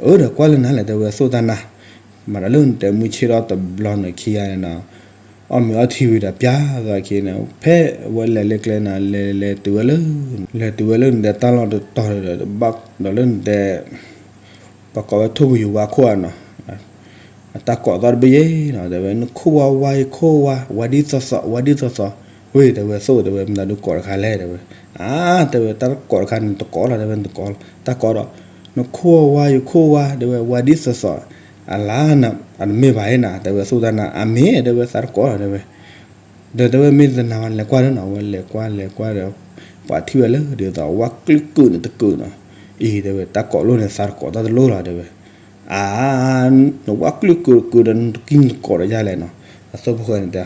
အၢ ဒီးကွၢ်လၢနၤလဲၣ် တဲဝဲသိၣ်တၢ်နါ မၤဒီးလၢနတဲမုၢ်ဆ့ၣ်ထီၣ်တဘျီန့ၣ်ခံဂၤန့ၣ်နီၤ အီၣ်မ့ၤအီထံဝံၤဒီးပျၢ်သးခံန့ၣ် ဖဲဝဲလဲၤလၢကျဲနၤ လဲၤလဲၤတုၤဝဲလၢ လဲၤတုၤဝဲလၢနတဲတၢ်လီၢ်တတီၤဒီး ဒီးလၢနတဲ ပှၤကိးဝဲထိၣ်ကယိၤဝါခိၣ်ဧါနီၤ အတၢ်ကိးသီၣ်တဘ့ၣ်ယဲနီၤ တဲဝဲ နခိၣ်ဝါဝါယခိၣ်ဝါ ဝါဒ်သိးသိး ဝါဒ်သိးသိး ဝ့ၢ် တဲဝဲသိၣ် တဲဝဲ မတၤဒုးကိးတခါလဲၣ် တဲဝဲ အါ တဲဝဲ တၢ်ကိးတခါန့ၣ်တကိးလီၤ တဲဝဲ တကိးလီၤ တၢ်ကိးဒီး နခိၣ်ဝါယခိၣ်ဝါ တဲဝဲ ဝါဒ်သိးသိး အလါ အတမ့ၢ်ဘၣ်ဧါနၤ တဲဝဲသိၣ်တၢ်နါ အမ့ၢ် တဲဝဲ သးတကိးလီၤ တဲဝဲ ဒီးတဲဝဲမ့ၢ်တနာ်ဝဲ လဲၤကွၢ်လၢနီၤ ဝဲလဲၤကွၢ်လဲၤကွၢ်ဒီး ပှၤထံၣ်ဝဲလၢ ဒ်သိးဝါကျုၢ်ကုာ်န့ၣ်တကုာ်နီၤ အံၤ တဲဝဲ တၢ်ကိးလိၣ်န့ၣ် သးတကိးတၢ်တလိၣ်လီၤ တဲဝဲ အါ နဝါကျုၢ်ကုာ်တကုာ်ဒီး နတကံၢ်နတကိးဒီးယၤလဲၣ်နီၤ အသိၣ်ဖိၣ်ဃဲန့ၣ်တဲ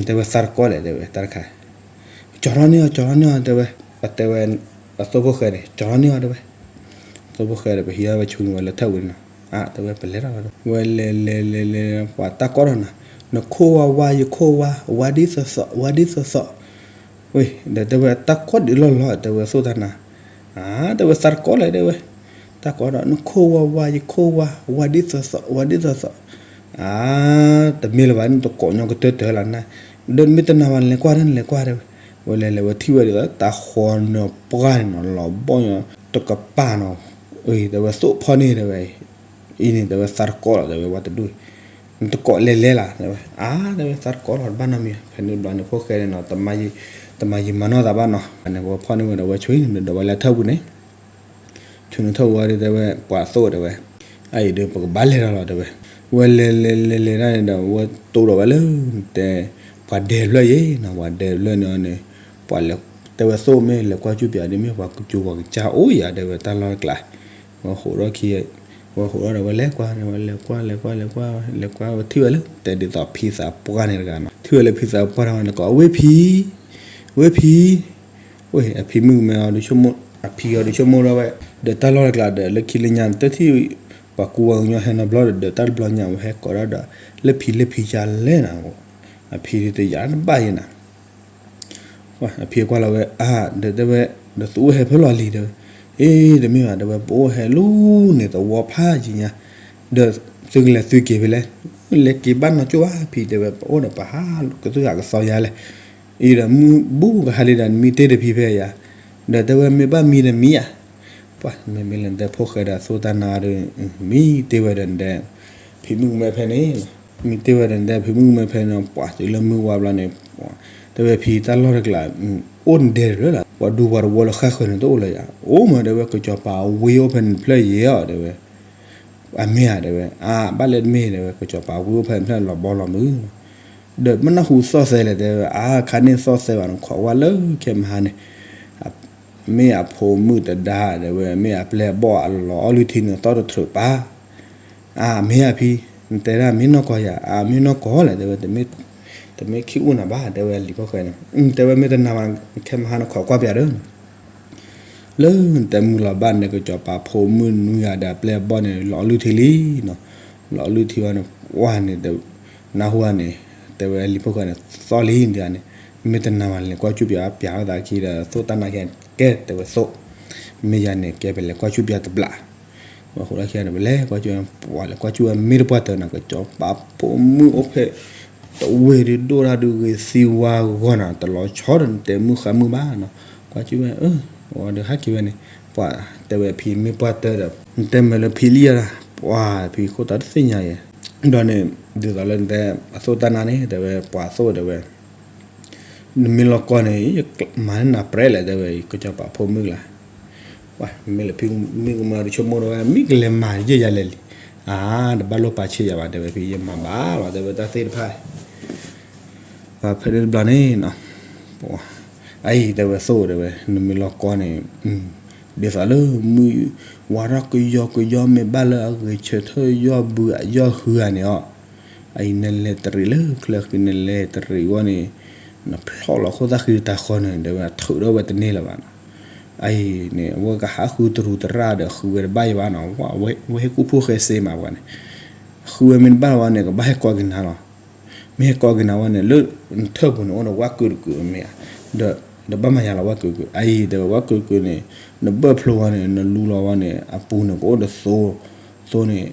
တဲဝဲသးတကိးလဲၣ် တဲဝဲ တၢ်တခါ ကၠီၤထီၣ်န့ၢ်အီၤ ကၠီၤထီၣ်န့ၢ်အီၤ တဲဝဲ တဲဝဲ အသိၣ်ဖိၣ်ဃဲန့ၣ် ကၠီၤထီၣ်န့ၢ်အီၤ တဲဝဲ အသိၣ်ဖိၣ်ဃဲဒီး ပဟံးထီၣ်ဝဲဆိန့ၣ်ဝဲလၢထၢၣ်ဝံၤန့ၣ်နီၤ အါ တဲဝဲ ပလဲၤထီၣ်လီၤ ဝဲလဲၤလဲၤလဲၤလဲၤ ပှၤတၢ်ကိးထီၣ်နၤ နခိၣ်ဝါဝါ ယခိၣ်ဝါ ဝါဒ်သိးသိး ဝါဒ်သိးသိး ဝ့ၢ် ဒီးတဲဝဲ တၢ်ကိးဒ်လီၢ်လီၢ် တဲဝဲသိၣ်တၢ်နါ အါ တဲဝဲသးတကိးလဲၣ် တဲဝဲ တၢ်ကိးဒီး နခိၣ်ဝါဝါ ယခိၣ်ဝါ ဝါဒ်သိးသိး ဝါဒ်သိးသိး အါ တမ့ၢ်လၢၤဘၣ် နတကိးညီကတၢၢ်တၢၢ်လီၤနၤ ဒီးနမ့ၢ်တနာ်ဘၣ် နလဲၤကွၢ်ဒီး နလဲၤကွၢ် တဲဝဲ ဝဲလဲၤလဲၤဝဲထံၣ်ဝဲဒ်သိး တၢ်ဃီနၢၤပှၢ်န့ၣ်နီၤ လီၤဘီၣ်ညီ တကပၤနီၤ အံၤ တဲဝဲ သိၣ်ဖီၣ်န့ၢ် တဲဝဲ အံၤန့ၣ် တဲဝဲ သးတကိးလီၤ တဲဝဲ ဝဲတဒူၣ် နတကိးလဲၤလဲၤလၢ် တဲဝဲ အါ တဲဝဲ သးတကိးလီၤ တဘၣ်နီတမံၤ ဖဲန့ၣ်တဘျီန့ၣ် ဖိၣ်ဃဲန့ၣ်နီၤ တမၤယံာ်မၤနီၢ်သးဘၣ်နီၤ အန့ၣ်ဝဲဖီၣ်န့ၢ်ဝဲဒီးဝဲဆိန့ၣ်ဒီးဝဲလၢထၢၣ်ပူၤန့ၣ် ဆိန့ၣ်ထီၣ်ဝံၤဒီးတဲဝဲ ပှၤသိၣ်တဲဝဲ အအံၤဒီးပကဘၣ်လဲၤထီၣ်လီၤတဲဝဲ ဝဲလဲၤလဲၤလဲၤလဲၤဒၣ်န့ၣ်ဒီး ဝဲတိၢ်ဒီးဝဲလၢ တဲ ပှၤဒဲးတဖျၢၣ်ယဲနီၤ ပှၤဒဲးတဖျၢၣ်န့ၣ်န့ၣ် ပှၤလဲၤ တဲဝဲသိၣ်မ့ၢ်လဲၤကွၢ်ကၠူပၠးဒ်မ့ၢ်ပှၤကစူၤပှၤကစၢ်အိၣ်ယၤတဲဝဲတၢ်လီၢ်တကျါ ဝဲဟိးထီၣ်ခံ ဝဲဟိးထီၣ်ဒီးဝဲလဲၤကွၢ်န့ၣ် ဝဲလဲၤကွၢ်လဲၤကွၢ်လဲၤကွၢ် လဲၤကွၢ်ဝဲထံၣ်ဝဲလၢ တဲဒ်သိးဖံသးပှၢ်န့ၣ်တဂၤနီၤ ထံၣ်ဝဲလၢဖံသးပှၢ်တဂၤန့ၣ်ကိး ဝ့ၢ်ဖံ ဝ့ၢ်ဖံ ဝ့ၢ် အဖံမုၣ်ကမဲအီၤဒုးဆိကမိၣ် အဖံအီၤဒုးဆိကမိၣ်ထီၣ်ဝဲ ဒီးတၢ်လီၢ်တကျါဒီး လၢခံလၢညါန့ၣ် တထံၣ် ပှၤကူပှၤကညီဟဲနီတဘျီဒီး ဒီးတၢ်တဘျီညါဝဲဟဲကိးဒၣ်ဒီး လၢဖံလၢဖံကလဲၣ်နၤ အဖံဒုးတယာ်တဘၣ်ယဲနၤ. အဖံကွၢ်လီၤဝဲ အါ ဒီးတဲဝဲ ဒီးသုအိၣ်ဟဲဖဲလဲၣ်လံ တဲဝဲ. အ့ တမ့ၢ်ဘၣ် တဲဝဲ ပအိၣ်ဟဲလူၤန့ၣ်သဝီဖးယံၤညါ, ဒီးသုကလဲၤသုက့ၤဖဲလဲၣ်. လဲၤက့ၤဘၣ်နီၢ်ကၠိဘၣ်ဖံ တဲဝဲ ပအိၣ်ဒီးပဟးကသုၣ်ဟးကသီယါလဲၣ်. အံၤဒီးမုၢ်ဘူးကဟါလံဒီး နမ့ၢ်တ့ၢ်တဖံဖဲယၤ, ဒီးတဲဝဲမ့ၢ်ဘၣ်မံဒီးမံဧါ. ပှၤမ့မ့ၢ်လၢနတဲဖိၣ်ဃဲဒီးသိၣ်တၢ်နါဒီး မ့ၢ်တ့ၢ်ဝဲဒီးနတဲ ဖံမုၣ်ကမဲဖဲန့ၣ်, မ့ၢ်တ့ၢ်ဝဲဒီးနတဲ ဖံမုၣ်ကမဲဖဲန့ၣ် ပှၤတုၤလၢမုၢ်ဝါဘျီန့ၣ်, တဲဝဲဖံတၢ်လီၢ်တကျး အိၣ်နဒဲတလၢလီၤ, ပှၤဒူပှၤတဝီလၢဃၣ်ဃၢၤန့ၣ်တအိၣ်လၢၤယၤ, အိၣ်မး တဲဝဲ ကစီၤပၤဝ့အိၣ်ဖဲန့ၣ်တဖျၢၣ်ယဲၢ်အီၤ တဲဝဲ. အမ့ၢ်ဧါ တဲဝဲ, အါ ဘၣ်လဲၣ်တမ့ၢ် တဲဝဲ ကစီၤပၤဝ့အိၣ်ဖဲန့ၣ်တဖျၢၣ်လီၤဘီလီၤမုၢ် ဒီးမ့ၢ်နၢ်ဟူသီၣ်သဲလဲၣ် တဲဝဲ, အါ ခါန့ၣ်သီၣ်သဲဘၣ် နခိးဝဲလၢခဲမဟါန့ၣ်, မ့ၢ်အဖိမုၣ်တဒါ တဲဝဲ မ့ၢ်အပျဲၢ်အဘီၣ်အလီၤအီၣ်လုၢ်ထံန့ၣ် သီၣ်တထြၢးပၢ်. အါ မ့ၢ်ဧါဖံ, နတဲဒၣ်မ့ၢ်နီၢ်ကီၢ်ယၤ, အါ မ့ၢ်နီၢ်ကီၢ်လဲၣ် တဲဝဲ, တမ့ၢ်ခံအိၣ်နၤဘၣ် တဲဝဲလံၤဖိၣ်ဃဲန့ၣ်, တဲဝဲမ့ၢ်တနာ်ဘၣ် ခဲမဟါနခိးကွၢ်ပၠးဒီး လၢနတဲမုၢ်လီၤဘၣ်န့ၣ် ကစီၤပၤဖိမုၣ်နွံဂၤဒီးအပျဲၢ်အဘီၣ်န့ၣ် လီၤအီၣ်လုၢ်ထံလံနီၤ, လီၤအီၣ်လုၢ်ထံဝဲန့ၣ် ဝါန့ၣ် နၢ်ဟူဧါန့ၣ်, တဲဝဲလံၤဖိၣ်ဃဲန့ၣ် သီၣ်လံဒုန့ၣ်, မ့ၢ်တနာ်ဘၣ်လဲၤကွၢ်ကၠူၣ်ပၠး ပၠးဝဲသးခံဒီး သိၣ်တၢ်နါခံ ကဲ တဲဝဲသိၣ်, မ့ၢ်ယၤန့ၣ် ကဲပလဲၤကွၢ်ကၠူၣ်ပၠးတဘျီ ဝဲဃိလၢခံန့ၣ် ပလဲၤကွၢ်ကၠူၣ်, ပှၤလဲၤကွၢ်ကၠူၣ်ဝဲမ့ၢ်တပှၢ်တၢၢ်န့ၣ် ကစီၤပၤဖိမုၣ်အိၣ်ဖဲ တဝ့ၢ်ဒုးဒိၣ်တၢ်ဒုးဂ့ၤသံဝါဂီၢ်နီၤ, တလီၤဆီဒီးနတဲမုၢ်ဃါမုၢ်ဘၣ်နီၤ, ကွၢ်ကၠူၣ်ဝဲ, အဝဲဒီးဟဲက့ၤဝဲန့ၣ်, ပှၤတဲဝဲဖံမ့ၢ်ပှၢ်တၢၢ်ဒီး နတဲမ့ၢ်လၢဖံလံယၤဒၣ်, ပှၤဖံခိၣ်တၢ်တသ့ၣ်ညါယဲ, ဒီးန့ၣ် ဒ်သိးလၢနတဲ အသိၣ်တၢ်နါန့ၣ် တဲဝဲပှၤသိၣ်တဲဝဲ နမ့ၢ်လီၤကီန့ၣ် ယမၤန့ၢ်နၤပြဲးလဲၣ် တဲဝဲ ကစီၤပၤဖိမုၣ်လၢ်, ပှၤမ့မ့ၢ်လၢဖံမုၣ်ကမၢတဆိကမိၣ်ဝဲ မ့ၢ်ကလဲၤမၤယဲၢ်ယၤလဲၣ်လံ, အါ တဘၣ်လိၣ်ပာ်ဆံးယၤဘၣ် တဲဝဲဖံ ယမၤဘၣ်လီၤ တဲဝဲတၢ်သ့ၣ်တဖၣ် ဖဲန့ၣ်တဘျီန့ၣ်နီၤ, အအံၤတဲဝဲသိၣ်တဲဝဲ နမ့ၢ်လီၤကီန့ၣ် ဒ်သိးလၢမုၢ်ဝါထီၣ်ကယီကယီ မ့ၢ်ဘၣ်လၢအဂဲၤဆၢထၢၣ်ယီၢ်ဘုယီၢ်ဟုဧါန့ၣ်အီၤ, အအံၤနလဲၤတရံးလၢချၢဃံ နလဲၤတရံးဝဲန့ၣ် နဖျီၣ်လီၤခိၣ်သၣ်ဃံတၢ်ဃီန့ၣ် တဲဝဲထုးထီၣ်ဝဲတန့ၢ်လၢၤဘၣ်နီၤ, အအံၤန့ၣ် အဝဲကဟးဃုတရူးတရၣ်ဒီးဃုဝဲတဘၣ်ယံၤဘၣ်နီၤ, ဝဲဟ့ၣ်ကူၣ်ဖိၣ်ဃဲစ့မးပှၤန့ၣ်, ဃုဝဲမ့ၢ်တဘၣ်ဝဲန့ၣ် ကဘၣ်ဟဲကီက့ၤနၤလီၤ မ့ၢ်ဟဲကီက့ၤနၤဝဲန့ၣ် လၢနထၢၣ်ပူၤန့ၣ် အိၣ်ဒီးဝၣ်ကုာ်တကုာ်မ့ၢ်ဧါ, ဒီးတဘၣ်မၤယၤလီၤဝၣ်ကုာ်ကုာ်, အအံၤတဲဝဲဝၣ်ကုာ်ကုာ်န့ၣ် နဘၢၣ်ဖျိဝဲန့ၣ် နလူလီၤဝဲန့ၣ် အပူၤန့ၣ် ကအိၣ်ဒီးသိ, သိန့ၣ်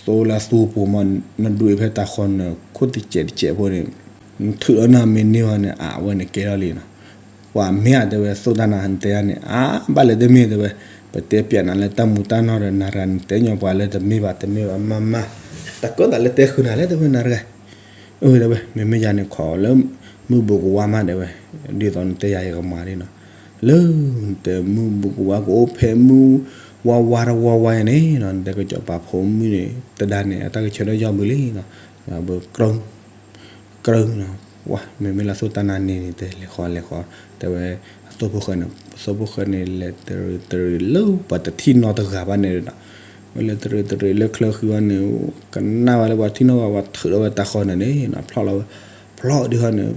သိလၢသူပူၤမး နဒွးဖဲတၢ်ဃီန့ၣ် ခိၣ်တစဲးတစဲးဖိန့ၣ် နထုးလီၤန့ၣ်မ့ၢ်န့ၢ်ဝဲန့ၣ် အဝဲန့ၣ်ကဲထီၣ်လံနီၤ, ပှၤမ့ၢ်ဧါတဲဝဲသိၣ်တၢ်နါ နတဲယၤန့ၣ် အါ ဘၣ်လဲၣ်တမ့ၢ်တဲဝဲ, ပတဲပၠးနၤလၢတၢ်မူတၢ်နီၢ်ဒီးနၤတဂၤန့ၣ် တဲညီပှၤလၢတမ့ၢ်ဘၣ်တမ့ၢ်ဘၣ်မးမး, တၢ်ကၢသးလၢတဲဃုာ်နၤလၢတဲဝဲနၤတဂၤ အၢတဲဝဲ မ့မ့ၢ်ယၤန့ၣ် ခိးလၢမုၢ်ဘူးကဝါမးတဲဝဲ, ဒ်သိးနတဲယၤယကမၤဒ်နီၤ, လၢနတဲမုၢ်ဘူးကဝါကအိၣ်ဖဲမုၢ်ဝါဝါတဝါဝါယၤန့ၣ်နီၤ, နတဲကစီၤပၤဖိမုၣ်န့ၣ် တဒါန့ၣ် အတၢ်ကဆၢထၢၣ်ယီၢ်ဘုလံနီၤ, ဘုကြၢး ကြၢးနီၤ, ဝါ မ့မ့ၢ်လၢသိၣ်တၢ်နါန့ၣ်န့ၣ် တဲလဲၤဃီလဲၤဃီ, တဲဝဲ အသိၣ်ဖိၣ်ဃဲန့ၣ် အသိၣ်ဖိၣ်ဃဲန့ၣ် လဲၤတရံးတရံးလၢပှၤတထံၣ်နီတဂၤဘၣ်န့ၣ်ဒီး ဝဲလဲၤတရံးတရံးလၢချၢဃံဝဲန့ၣ် ကနၣ်ဝဲလၢပှၤထံၣ်နီတဂၤ ပှၤထုးထီၣ်ဝဲတၢ်ဃီန့ၣ်န့ၣ်နီၤ ဖျီၣ်လီၤဝဲ ဖျီၣ်ဒုးဟီန့ၣ်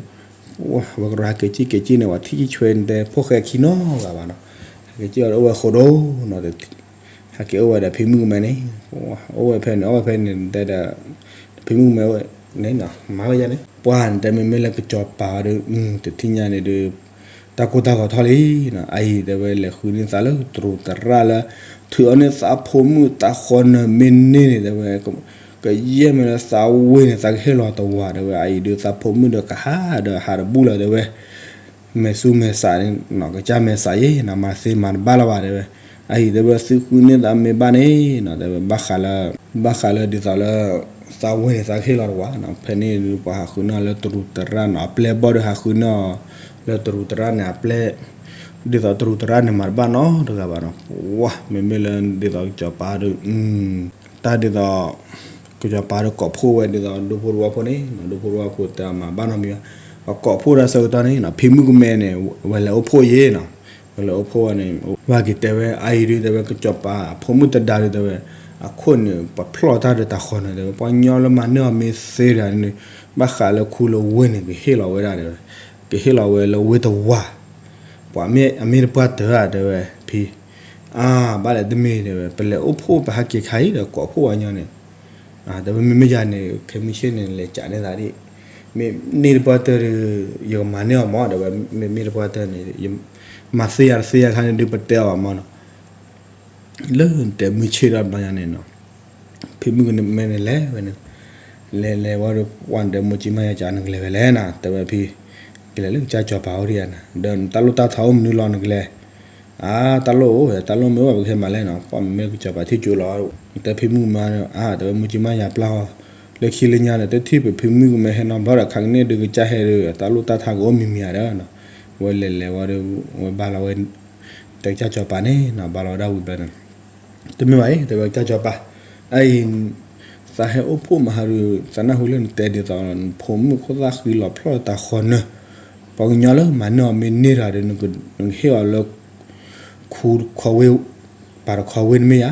ဝဲကရၢဟဲက့ၤကံၣ်က့ၤကံၣ်န့ၣ် ပှၤထံၣ်ကံၣ်ဆွဲန့ၣ် တဲဖိၣ်ဃဲခံနီတဂၤဘၣ်နီၤ, ဟဲက့ၤကံၣ်အီၤဒီးအိၣ်ဝဲဃိးဒိၣ်နီၤ, ဟဲက့ၤအိၣ်ဝဲဒီးဖံမုၣ်ကမဲန့ၣ် အိၣ်ဝဲဖဲန့ၣ် အိၣ်ဝဲဖဲန့ၣ် တဲဒီး ဖံမုၣ်ကမဲန့ၣ်နီၤ မၤဝဲယၤန့ၣ် ပှၤန့ၣ်တဲမ့မ့ၢ်လၢကစီၤပၤဒီး တထံၣ်ညါန့ၣ်ဒီး တၢ်ကိၢ်တၢ်ဂီၤထီၣ်လံနီၤ, အအံၤတဲဝဲလဲၤဃုန့ၢ်သးလၢတရူးတရၣ်လၢ ထုးအီၤန့ၢ်သးဖိမုၣ်သးဃီနၢၤမ့ၢ်န့ၢ်န့ၣ် တဲဝဲ ကယဲၢ်မ့ၢ်လၢသးဝ့ၢ်န့ၣ် သးကဟ့ၣ်လီၤတဝၤ တဲဝဲ အအံၤဒုးသးဖိမုၣ်ဒီးကဟးဒီးဟးတဘူၣ်လၢၤ တဲဝဲ မဲာ်ဆူမဲာ်ဆှးန့ၣ်နီၤ ကစၢ်မဲာ်ဆှးယဲနီၤ မၤသ့မၤတဘၣ်လၢၤဘၣ် တဲဝဲ အအံၤတဲဝဲသုဃုန့ၢ်သးမ့ၢ်ဘၣ်န့ၣ်နီၤ တဲဝဲ ဘၣ်ဃးလၢ ဘၣ်ဃးလၢဒ်သိးလၢ သးဝ့ၢ်န့ၣ် သးကဟ့ၣ်လီၤတဝၤနီၤ ဖဲန့ၣ်ဒုးပှၤဟးဃုန့ၢ်အီၤလၢတရူးတရၣ်နီၤ အပျဲၢ်အဘီၣ်ဒီးဟးဃုန့ၢ်အီၤ လၢတရူးတရၣ်န့ၣ် အပျဲၢ် ဒ်သိးတရူးတရၣ်န့ၣ် မၤတဘၣ်နီတဂၤဘၣ်နီၤ ဝါ မ့မ့ၢ်လၢဒ်သိးကစီၤပၤဒီး တၢ်ဒ်သိး ကစီၤပၤဒီးကိးဖှိၣ်ဝဲဒ်သိးဒူဖိတဝီဖိန့ၣ်နီၤ ဒူဖိတဝီဖိတမၤဘၣ်နီတမံၤဘၣ် ပှၤကိးဖှိၣ်တၢ်ဆၢကတီၢ်န့ၣ်နီၤ ဖံမုၣ်ကမဲန့ၣ် ဝဲလဲၤအိၣ်ဖှိၣ်ယဲနီၤ ဝဲလဲၤအိၣ်ဖှိၣ်ဝဲန့ၣ် ဝဲက့ၤတဲဝဲ အအံၤဒုးတဲဝဲ ကစီၤပၤအဖိမုၣ်တဒါဒုးတဲဝဲ အခိၣ်န့ၣ် ပှၤဖျီၣ်တၢ်ဒီးတၢ်ဃီန့ၣ်တဲဝဲ ပှၤကညီလၢမၤန့ၢ်အီၤမ့ၢ်သ့တဂၤန့ၣ် ဘၣ်ဃးလၢခူလၢဝ့ၢ်န့ၣ် ကဟ့ၣ်လီၤဝဲဒၣ်တဲဝဲ ကဟ့ၣ်လီၤဝဲလၢဝ့ၢ်တဝၤ ပှၤမ့ၢ်အမ့ၢ်တပှၢ်တၢၢ်ဧါတဲဝဲ ဖံ အါ ဘၣ်လဲၣ်တမ့ၢ်တဲဝဲ ပလဲၤအိၣ်ဖှိၣ်ပဟဲက့ၤခါအံၤဒီးကိးဖှိၣ်ဝဲညီန့ၣ် တဲဝဲမ့မ့ၢ်ယၤန့ၣ် ခဲမုၢ်ဆ့ၣ်န့ၣ် လဲၤကးန့ၢ်သးဒ် မ့ၢ်န့ၢ်တပှၢ်တၢၢ်ဒီး ယကမၤန့ၢ်အီၤမး တဲဝဲ, မ့မ့ၢ်တပှၢ်တၢၢ်န့ၣ် မၤသ့ယၤတသ့ယၤခါန့ၣ်ဒုး ပတဲအီၤဘၣ်မးနီၤ. လၢနတဲမုၢ်ဆ့ၣ်ထီၣ်တဘျီညါန့ၣ်နီၤ, ဖံမုၣ်ကမဲန့ၣ်လဲၤဝဲန့ၣ်, လဲၤလဲၤဝံၤဒီး ပှၢ်နတဲမိၢ်ကၠံမါယၤကၠး နကလဲၤဝဲလဲၣ်နီၤ, တဲဝဲဖံ, ကလဲၤလၢကစၢ်စီၤပၤအိၣ်ဒံးယၤနီၤ, ဒီးနတၢ်လိၣ်တၢ်ထီအိၣ်မနုၤလီၤ နကလဲၤ အါ တၢ်လိၣ်အိၣ် တၢ်လိၣ်မ့ၢ်အိၣ် ပကဟဲမၤလဲၣ်နီၤ, ပှၢ်မ့မ့ၢ်ကစၢ်စီၤပၤထံၣ်ကၠိလီၤ, တဲဖံမုၣ်မါန့ၣ် အါ တဲဝဲမိၢ်ကၠံမါယၤပျၢ်ဟီ, လၢခံလၢညါဒီး တထံၣ်ပဖံမုၣ်ကမဲဟဲနီတဘျီဒီး ခါကန့ၣ်ဒုးကစၢ်ဟဲဒီး တၢ်လိၣ်တၢ်ထီကအိၣ်မံၤမံၤဧါဒီးနီၤ, ဝဲလဲၤလဲၤဝံၤဒီး ဝဲဘၣ်လီၤဝဲ တဲကစၢ်စီၤပၤန့ၣ်နီၤ, ဘၣ်လီၤဝဲဒၣ်ဝံၤဘျီန့ၣ် တမ့ၢ်ဘၣ်အံၤ တဲဝဲကစၢ်စီၤပၤ, အအံၤ သးဟဲအိၣ်ဖှိၣ်မဟါဒီး သးနၢ်ဟူလၢနတဲဒ်သိး နဖိမုၣ်ခိၣ်သၣ်ဃံလီၤဖျီၣ်တၢ်ဃီနၢ, ပှၤကညီလၢမၤန့ၢ်အီၤမ့ၢ်န့ၢ်တၢ်ဒီး နကဟ့ၣ်အီၤလၢ ခူတခီဝ့ၢ် ပၤတခီဝ့ၢ်တမ့ၢ်ဧါ,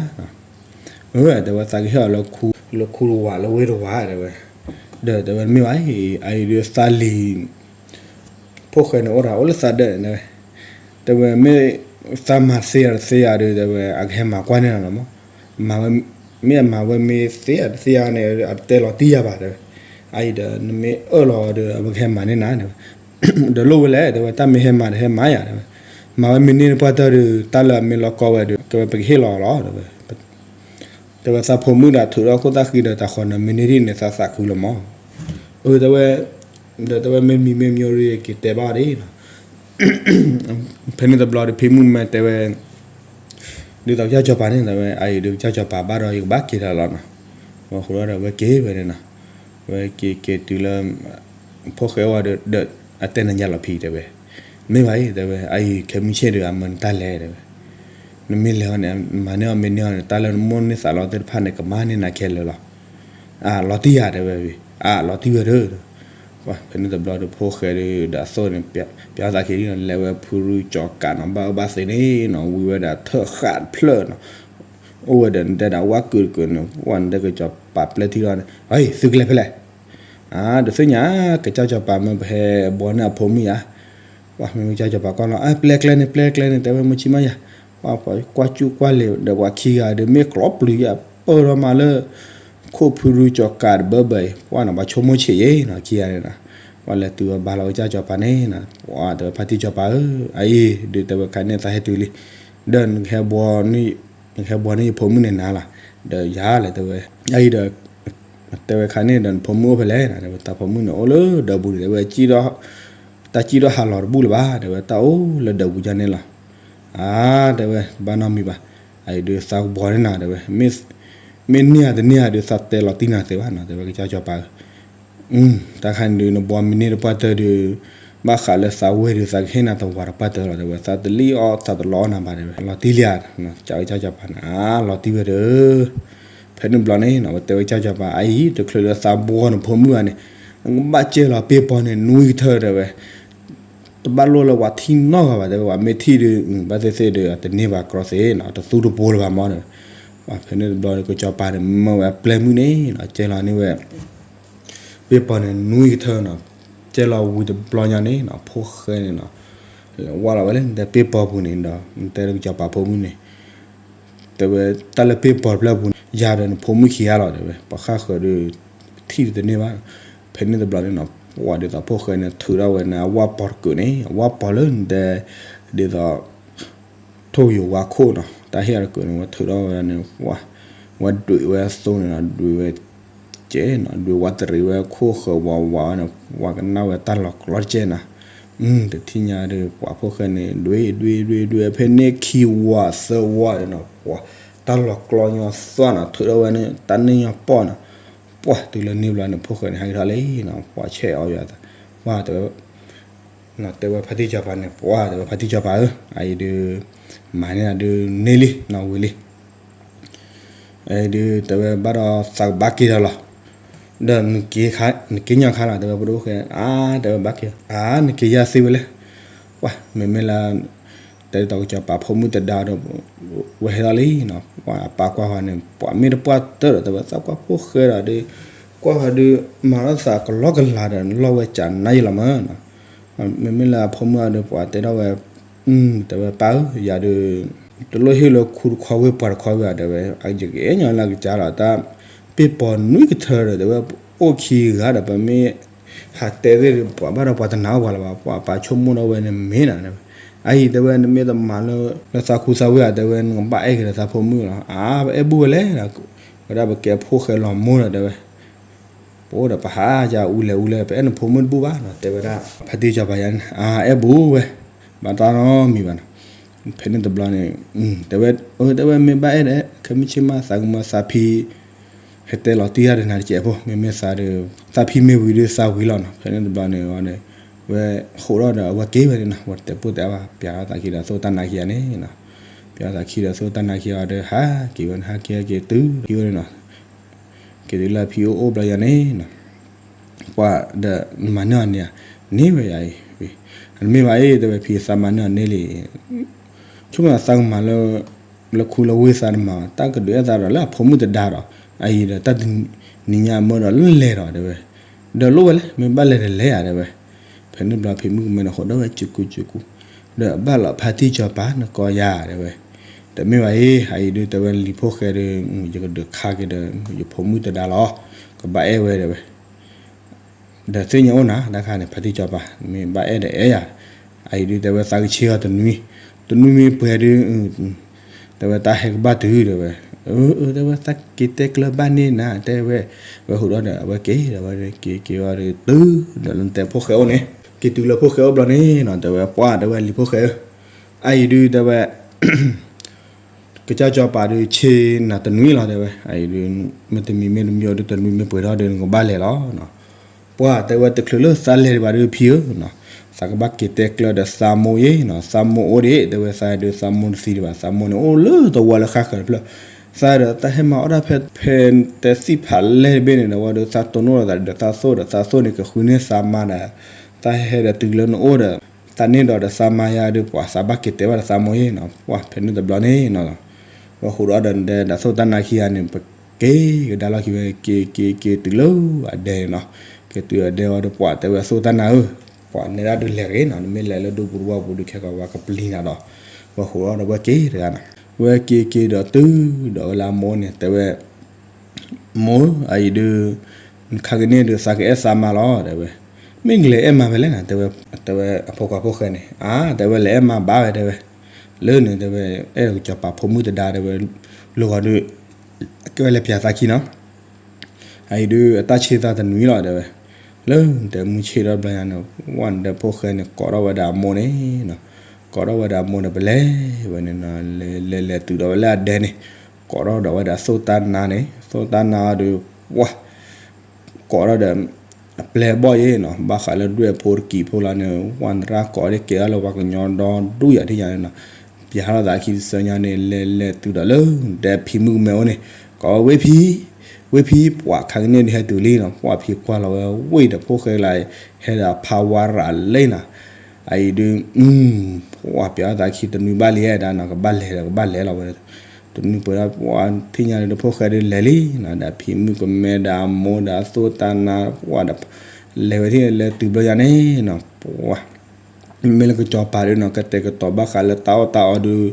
မ့ၢ်ဝဲတဲဝဲသးကဟ့ၣ်အီၤလၢ လၢခူတဝးလၢဝ့ၢ်တဝးတဲဝဲ, ဒီးတဲဝဲတမ့ၢ်ဘၣ်အံၤ အအံၤဒုးသးလံၤ ဖိၣ်ဃဲန့ၣ်အိၣ်တၢ်အိၣ်လၢသးဒၢးန့ၣ်, တဲဝဲမ့ၢ်သးမၤသ့ယၤတသ့ယၤဒီး တဲဝဲ အကဟဲမၤကွၢ်န့ၢ်နၤလီၤမး, မ့ၢ်အမၤဝဲမ့ၢ်သ့ယၤတသ့ယၤန့ၣ် အတတဲလီၤတံၢ်ယၤဘၣ်တဲဝဲ, အအံၤဒီးနမ့ၢ်အၢၣ်လီၤဒီး အဝဲကဟဲမၤန့ၢ်နၤတဲဝဲ, ဒီးလိၣ်ဝဲလဲၣ်တဲဝဲ တၢ်မ့ၢ်ဟဲမၤဒီးဟဲမၤယၤတဲဝဲ, မၤဝဲမ့ၢ်န့ၢ်တပှၢ်တၢၢ်ဒီး တၢ်လၢအမ့ၢ်လီၤကီဝဲဒီး တဲဝဲပကဟ့ၣ်လီၤလီၤတဲဝဲ တဲဝဲသးဖိမုၣ်ဒီးထုးထီၣ်ခိၣ်သၣ်ဃံဒီးတၢ်ဃီနၢမ့ၢ်န့ၢ်ဒ်န့ၣ် သးသးခုလီၤမး, အၢ တဲဝဲ, ဒီးတဲဝဲမ့ၢ်မံၤမ့ၢ်မံၤရ့က့ၤတဲဘၣ်ဒ်နီၤ, ဖဲန့ၣ်တဘျီဒီးဖံမုၣ်မ့ၢ်တဲဝဲ ဒ်သိးကစၢ်စီၤပၤန့ၣ် တဲဝဲ အအံၤဒုး ကစၢ်စီၤပၤဘၣ်ဒီး ယကဘၣ်က့ၤတၢ်လီၤနီၤ, ဝဲဃိဒီးဝဲက့ၤဝဲန့ၣ်နီၤ, ဝဲက့ၤက့ၤတုၤလၢ ဖိၣ်ဃဲဝဲဒီး အတဲနၤညါလီၤဖံတဲဝဲ, မ့ၢ်ဘၣ်အံၤ တဲဝဲ အအံၤခဲမုၢ်ဆ့ၣ်ဒီး အမၢနတၢ်လဲၤတဲဝဲ, နမ့ၢ်လဲၤအီၤန့ၣ် မၤန့ၢ်အီၤမ့ၢ်န့ၢ်အီၤန့ၣ် တၢ်လၢနမိၣ်န့ၢ်သးလီၤသ့ၣ်တဖၣ်န့ၣ် ကမၤန့ၢ်နၤခဲလၢာ်လီၤ, အလီၤတံၢ်ယၤတဲဝဲ, အလီၤတံၢ်ဝဲဒီး ဖဲန့ၣ်တဘျီဒီးဖိၣ်ဃဲဒီး ဒီးအသိၣ်န့ၣ် ပျီသးခံလံနီၤ လဲၤဝဲဖုရူကၠီၤကးနီၤ ဘၣ်အၢဘၣ်သီန့ၣ်နီၤ ဝံၤဝဲဒၣ်ထၢၣ်ဃးတဖျၢၣ်နီၤ, အိၣ်ဝဲဒီးနတဲဒၣ်ဝါကုာ်တကုာ်န့ၣ် ပှၢ်နတဲကစၢ်စီၤပၤပျဲထံလီၤန့ၣ် သုကလဲၤဖဲလဲၣ်, အါ ဒုးသ့ၣ်ညါ ကစၢ်စီၤပၤမ့ၢ်ပဟဲဘှီန့ၢ်အဖိမုၣ်ယါ, ပှၢ်မ့မ့ၢ်ကစၢ်စီၤပၤကွၢ်လီၤ အပျဲကျဲန့ၣ် ပျဲကျဲန့ၣ် တဲဝဲမိၢ်ဆံးမါယၤ, ပှၢ်ကွၢ်စူၣ်ကွၢ်လ့ၤဒီးပှၤခံဂၤဒီး မ့ၢ်ကျီပျုၤယါ ပၢၢ်ထီၣ်မးလၢ ခိၣ်ဖုရူကၠီၤကးတဘၢဘၢအံၤ ပှၢ်န့ၣ် ပှၤဆိကမိၣ်ဆံးယဲနီၤ ခံဂၤန့ၣ်နီၤ, ပှၢ်လဲၤတုၤဝဲဘါလီၤကစၢ်စီၤပၤန့ၣ်နီၤ ပှၢ်တဲဝဲဖါတံၢ်စီၤပၤဧၢ, အအံၤ ဒုးတဲဝဲခါန့ၣ်သးဟဲတုၤလံ, ဒီး နကဟဲဘှီန့ၢ်ယဖိမုၣ်န့ၣ်နၤလီၤ, ဒီးယၤလဲၣ်တဲဝဲ, အအံၤဒီး တဲဝဲခါန့ၣ်ဒီးနဖိမုၣ်အိၣ်ဖဲလဲၣ်, တဲဝဲတၢ်ဖိမုၣ်န့ၣ်အိၣ်လၢဒၢးပူၤန့ၣ် တဲဝဲ တၢ်စံၣ်ထီၣ်ဟးလီၤတဘူၣ်လၢၤဘၣ်, တဲဝဲတၢ်အိၣ်လၢဒၢးပူၤကန့ၣ်လီၤ, အါ တဲဝဲ ဘၣ်နီတမံၤဘၣ်, အအံၤဒုးသးကဘှီန့ၢ်နၤတဲဝဲ, မ့ၢ်န့ၢ်ဧါတန့ၢ်ဧါဒုးသးတဲလီၤတံၢ်နၤသ့ဘၣ်နီၤ တဲဝဲကစၢ်စီၤပၤဧၢ တၢ်ခါန့ၣ်ဒုး နဘှီမ့ၢ်န့ၢ်တပှၢ်တၢၢ်ဒီး ဘၣ်ဃးလၢသးဝဲၢ်ဒီး သးကဟ့ၣ်နၤတဝၤတပှၢ်တၢၢ်လီၤ တဲဝဲ, သးတလံၣ်အီၣ်သးတလီအီၣ်နၤဘၣ် တဲဝဲ, လီၤတံၢ်လံဧါ, ကစၢ်စီၤပၤန့ၣ် အါ လီၤတံၢ်ဝဲဒီး ဖဲန့ၣ်ဘျီန့ၣ် ဝဲတဲဝဲကစၢ်စီၤပၤ အအံၤ တချုးလၢသးဘှီနဖိမုၣ်ဧါန့ၣ် နကဘၣ်ကဲလီၤပ့ၢ်ပီၤန့ၣ် နွံကထၢ တဲဝဲ တဘၣ်လိၣ်လၢပှၤထံၣ်နီတဂၤဘၣ် တဲဝဲ, ပှၤမ့ၢ်ထံၣ်ဒီး ဘၣ်သ့ၣ်သ့ၣ်ဒီး တန့ၢ်ဘၣ်ကြီသ့ၣ်နီၤ တသူတပိၤလၢၤဘၣ်မး တဲဝဲ, ဖဲန့ၣ်တဘျီဒီး ကစီၤပၤန့ၣ် မၢဝဲအပျဲၢ်မုၣ်န့ၣ်နီၤ ကဲလီၤန့ၢ်ဝဲ ပ့ၢ်ပီၤန့ၣ် နွံကထၢနီၤ, ကဲလီၤဝံၤတဘျီညါန့ၣ်နီၤ ဖိၣ်ဃဲန့ၣ်နီၤ ဝၢ်လီၤဝဲလၢနတဲပ့ၢ်ပီၤပူၤန့ၣ်ဒီး နတဲလၢကစီၤပၤဖိမုၣ်န့ၣ် တဲဝဲ တၢ်လၢပ့ၢ်ပီၤတဖျၢၣ်ပူၤန့ၣ် ယၤဒီးနဖိမုၣ်ခံဂၤလီၤ တဲဝဲ, ပှၤဃၣ်ဃၢၤဒီး ထံၣ်တန့ၢ်ဘၣ်, ဖဲန့ၣ်တဘျီန့ၣ်နီၤ ပှၢ်ဒ်သိးဖိၣ်ဃဲန့ၣ် ထုးထီၣ်ဝဲန့ၣ် အဝၢ်ပီၤတကုာ်န့ၣ် အဝၢ်ပီၤလၢနတဲ ဒ်သိး ထိၣ်ယိၤဝါခိၣ်နီၤ တၢ်ဟ့ၣ်အီၤတကုာ်န့ၣ် ဝဲထုးထီၣ်ဝဲန့ၣ် ဝဲဒွံးဝဲအသိန့ၣ်နီၤ ဒွံးဝဲ ကဲနီၤ ဒွံးဝဲတရံးဝဲခိၣ်ဃၢၤဝးဝးန့ၣ် ပှၢ်ကနၣ်ဝဲတၢ်လီၤကျီတကဲနီၤ, တထံၣ်ညါဒီး ပှၢ်ဖိၣ်ဃဲန့ၣ် ဒွံးဒွံးဒွံးဒွံး ဖဲန့ၣ်ခံဝးသၢဝးန့ၣ်နီၤ ပှၢ်တၢ်လီၤကျီညီသွၣ်နီၤ ထုးထီၣ်ဝဲန့ၣ် တၢ်န့ၢ်ညီပီၢ်နီၤ, ပှၢ်တုၤလၢန့ၣ်ဘျီန့ၣ် ဖိၣ်ဃဲန့ၣ် ဟဲက့ၤထီၣ်လံနီၤ ပှၢ်ဆဲးအီၤယၤသး ပှၢ်တဲဝဲ တဲဝဲဖါတံၢ်စီၤပၤန့ၣ် ပှၢ်တဲဝဲဖါတံၢ်စီၤပၤဧၢ, အအံၤဒုး မၤန့ၢ်ဒုးန့ၢ်လံနီၤဝံၤလံ, အအံၤဒုးတဲဝဲဘၣ်ဒီးသးကဘၣ်က့ၤဒီးလီၤ, ဒီး နက့ၤညီခါလီၤ တဲဝဲပဒိၣ်ဃဲ အါ တဲဝဲဘၣ်က့ၤ အါ နက့ၤယၤသ့ဝဲလဲၣ်, ပှၢ် မ့မ့ၢ်လၢ တဲဒ်သိးကစီၤပၤဖိမုၣ်တဒါဒီး ဝဲဟဲလီၤလံနီၤ, ပှၢ်အပၢ်ကွၢ်ဃီန့ၣ် ပှၢ်မ့ၢ်တပှၢ်တၢၢ်ဒီး တဲဝဲသးကွၢ်ဖိၣ်ဃဲဒီးဒုး ကွၢ်ဃီဒုး မၤထီၣ်သးကလီကလၤဒီး လီၢ်ဝဲကနါယံာ်လီၤမးနီၤ, မ့မ့ၢ်လၢအဖိမုၣ်အီၤဒီး ပှၢ်တဲထီၣ်ဝဲ တဲဝဲပၢ်ဧၢ ယၤဒုး တလိၣ်ဟ့ၣ်လၢခူတခီဝ့ၢ်ပှၢ်တခီဝ့ၢ်ဧါ တဲဝဲ ယကအဲၣ်ညီလၢကစၢ်လီၤ တၢ်ပ့ၢ်ပီၤနွံကထၢဒီး တဲဝဲ အိၣ်ခံဂၤဒီး ပမ့ၢ် ဟးတဲသ့ၣ်ဒီး ပှၤဘၣ်ဒီးပှၤတနာ်အီၣ်ပှၤလၢၤဘၣ်, ပှၤပာ်ဆိကမိၣ်ဒီးဝဲန့ၣ်မ့ၢ်နၤ, အအံၤတဲဝဲ နမ့ၢ်တမၤလၢ လၢသးခူသးဝ့ၢ်ဧါ တဲဝဲ နကဘၣ်အဲၣ်က့ၤဒီးသးဖိမုၣ်လီၤ. အါ ပအဲၣ်ဘူၣ်ဝဲလဲၣ်, ဝဲဒၣ်ပကဲဖိၣ်ဃဲလီၤမိၢ်ဒီးတဲဝဲ ပအိၣ်ဒီးပဟးယအူလဲၤအူလဲၤ ပအဲၣ်နဖိမုၣ်တဘူၣ်ဘၣ်နီၤ တဲဝဲဒၣ် ဖါတံၢ်စီၤပၤယၤန့ၣ် အါ အဲၣ်ဘူၣ်ဝဲ ဘၣ်တၢ်နီတမံၤဘၣ်နီၤ. ဖဲန့ၣ်တဘျီန့ၣ် တဲဝဲ တဲဝဲမ့ၢ်ဘၣ်အဲၣ်ဒီး ခဲမုၢ်ဆ့ၣ်မး သးကမၢသးဖံ ဟဲတဲလီၤတံၢ်ယၤဒီးနၤတစဲးဖိ မ့မ့ၢ်သးဒီး သးဖံမ့ၢ်ဝံၤဒီးသးဝံၤလီၤနီၤ. ဖဲန့ၣ်တဘျီန့ၣ်ဝဲန့ၣ် ဝဲဃိးထီၣ်ဒီးအဝဲက့ၤဝဲန့ၣ်နီၤ ဝဲတဲပိၢ်တဲအါဘၣ် ပျးထီၣ်သးခံဒီးသိၣ်တၢ်နါခံဂၤန့ၣ်နီၤ ပျးထီၣ်သးခံဒီးသိၣ်တၢ်နါခံဂၤဒီး ဟးက့ၤဝဲန့ၣ် ဟးက့ၤဟဲက့ၤတုၤက့ၤဝဲန့ၣ်နီၤ က့ၤတုၤလၢအဖံအိၣ်အိၣ်ဘျီယၤန့ၣ်နီၤ ပှၤဒီးမၤန့ၢ်အီၤန့ၣ်ဧါ န့ၢ်ဝဲယၤအံၤ နမ့ၢ်ဘၣ်အံၤ တဲဝဲဖံ သးမၤန့ၢ်အီၤန့ၢ်လံ ဆိကမိၣ်သးကမၤလၢ လၢခူလၢဝ့ၢ်သးတမၤ တၢ်ကဒုးအဲၣ်သးဒီးလၢအဖိမုၣ်တဒါဒီး အအံၤဒီးတၢ်တနံၤညါအမၢဒီးလၢလဲၤဒီးတဲဝဲ ဒီးလိၣ်ဝဲလဲၣ် မ့ၢ်ဘၣ်လဲၤဒီးလဲၤဧါတဲဝဲ ဖဲန့ၣ်ဘျီဖံမုၣ်ကမဲန့ၣ် ဟိးဒီးဝဲစူၤကူစူၤကူ ဒီးဘၣ်လီၤဖါတံၢ်စီၤပၤနကီယၤတဲဝဲ တမ့ၢ်ဘၣ်အံၤ အအံၤဒုးတဲဝဲလံာ်ဖိၣ်ဃဲဒီး ယကဒုးခါက့ၤဒီး ယဖိမုၣ်တဒါလီၤ ကဘၣ်အဲၣ်ဝဲတဲဝဲ ဒီးသ့ၣ်ညါအိၣ်နၤ တၢ်ခါန့ၣ် ဖါတံၢ်စီၤပၤ မ့ၢ်ဘၣ်အဲၣ်ဒီးအဲၣ်ယၤ အအံၤဒုးတဲဝဲသးကဆ့အီၤတနွံ တနွံမ့ၢ်ပှဲၤဒုး တဲဝဲတၢ်ဟဲကဘၣ်တုၤတဲဝဲ တဲဝဲသးက့ၤတဲကျၢၤဘၣ်န့ၢ်နၤ တဲဝဲ ဝဲဟူးဒီးအဝဲက့ၤဒီးဝဲက့ၤက့ၤဝဲဒီး တုၤဒီးလၢတဲဖိၣ်ဃဲအိၣ်န့ၣ် က့ၤတုၤလၢဖိၣ်ဃဲအိၣ်ဘျီန့ၣ်နီၤ တဲဝဲပှၢ်တဲဝဲလံာ်ဖိၣ်ဃဲဧၢ အအံၤဒုးတဲဝဲ ကစၢ်စီၤပၤဒုးဆ့နၤတနွံလီၤတဲဝဲ အအံၤဒုး မ့တမံၤမ့တမံၤအီၤဒုးတနွံမ့ၢ်ပှဲၤထီၣ်ဒုးနကဘၣ်လဲၤလီၤ ပှၢ်တဲဝဲတချုးလၢသးလဲၤဒံးဘၣ်ဒုးဖံဧၢနီၤ သးကဘၣ်က့ၤတဲကျၢၤဒီးသးမိၢ်ယ့ၢ်နီၤ သးမိၢ်အိၣ်ဒံး တဲဝဲသးဒုးသးမိၢ်တသံဒံးဘၣ် သးမိၢ်န့ၣ်အိၣ်လၢတဝီလၢဃၣ်ဃၢၤတဖျၢၣ် သးဒီးတၢ်ဟဲမၤအီၣ်တၢ်ဖဲ ဖဲတဲသံၣ်ဖးလဲၢ်တဘ့ၣ်န့ၣ်ဒီးဝဲဒီးသးတိၢ်နီၣ်ဒီးသးဒီးသးသိၣ်ဒီး သးသိၣ်န့ၣ်ကဃုန့ၢ်သးမါဒီး သးဟဲဒီးတုၤလၢနအိၣ်ဒီး သးန့ၢ်ဒီးဒီးသးမါယါဒုးပှၤသးဘၣ်က့ၤတဲဘၣ်ဒီးသးမိၢ်ယ့ၢ်နီၤ ပှၢ်ဖဲန့ၣ်တဘျီန့ၣ်နီၤ ဝဲဟူးဒီးဒီးနဒဲဒီးသိၣ်တၢ်နါခံဂၤန့ၣ် ပက့ၤကဒါလီၢ်ခံဝဲက့ၤက့ၤက့ၤတုၤလၢအဒဲန့ၣ်နီၤ က့ၤတုၤအဒဲဝဲဒီးပှၢ်တဲဝဲသိၣ်တၢ်နါဧၢ ပှၢ်နဲဒၣ်ဒုးလဲၤတဂ့ၤနီၤ နမ့ၢ်လဲၤလၢဒိပူၤတဝီပူၤဒုး ခဲကီးဝဲကပျံၤနၤဒီး ဝဲဟူးဒီးဒီးဝဲက့ၤတဂၤနီၤ ဝဲက့ၤက့ၤဒီးတုၤဒီးဝဲလၢအမိၢ်န့ၣ် တဲဝဲ မိၢ် အအံၤဒုး နခါကန့ၢ်ဒုးသးကအဲၣ်သးမါလီၤ တဲဝဲ မ့ၢ်ကလဲၤအဲၣ်မါဖဲလဲၣ်နၤ တဲဝဲ တဲဝဲအဖိခွါဖိၣ်ဃဲန့ၣ် အါ တဲဝဲလဲၤအဲၣ်မါဘၣ်ဝဲ တဲဝဲ လၢန့ၣ် တဲဝဲ အဲၣ်ကစီၤပၤဖိမုၣ်တဒါ တဲဝဲ လၢဂီၤဒုး ကဲဝဲလဲၤပၠးသးခံနီၤ အအံၤဒုး အတၢ်ဆ့သးတနွံလီၤ တဲဝဲ လၢနတဲမုၢ်ဆ့ၣ်ထီၣ်ဘျီညါန့ၣ် ဝဲနတဲဖိၣ်ဃဲန့ၣ် ကိးထီၣ်ဝဲဒၣ်အမိၢ်န့ၣ်နီၤ ကိးထီၣ်ဝဲဒၣ်အမိၢ်န့ၣ် ပလဲၤဝဲန့ၣ်နီၤ လဲၤလဲၤလဲၤတုၤဒီးဝဲလၢအဒဲန့ၣ် ကိးထီၣ်ဒီးဝဲဒၣ်သိၣ်တၢ်နါန့ၣ် သိၣ်တၢ်နါအီၤဒုး ပှၢ် ကိးထီၣ်ဒီး အပျဲၢ်ဘီၣ်ယ့ၢ်နီၤ ဘၣ်ဃးလၢဒွဲၣ်ဖိတကံးဖိလီၤန့ၣ် ဝဲနရၣ်ကိးဒ်ကဲထီၣ်လၢပှၤကညီဒီဒူၣ်ယၤထံၣ်ညါန့ၣ်နီၤ ပျးထီၣ်သးခံတဆၢညါန့ၣ် လဲၤလဲၤတုၤဒီးလၢ နတဲဖံမုၣ်ကမဲအိၣ်န့ၣ် ကိးဝဲဝ့ၢ်ဖံ ဝ့ၢ်ဖံ ပှၢ်ခါကန့ၢ်ဒုးဟဲတုၤလံနီၤ ပှၢ်ဖံကွၢ်လီၤဝဲဝ့ၢ်ဒီးဖိၣ်ဃဲလၢ ဟဲဒီးဖးဝါရၤလံနီၤ အအံၤဒုး ပှၢ်ပျးထီၣ်သးခံတနွံဘၣ်လံဒၣ်နီၤ ကဘၣ်လဲၤဒီးကဘၣ်လဲၤလီၤဝဲ တနွံပှဲၤဒီးပှၢ်ထံၣ်ညါဒီးဖိၣ်ဃဲဒုးလဲၤလံနီၤ ဒီးဖံမုၣ်ကမဲဒီးအမိၢ်ဒီးအသိၣ်တၢ်နါပှၢ်ဒီး လဲၤဝဲထံၣ်လဲၤတုၤဘျီညါန့ၣ်နီၤ ပှၢ် မ့မ့ၢ်လၢကစီၤပၤဒုးနီၤ ကတဲာ်ကတီၤဘၣ်ဃးလၢတၢ်အီၣ်တၢ်အီဒုး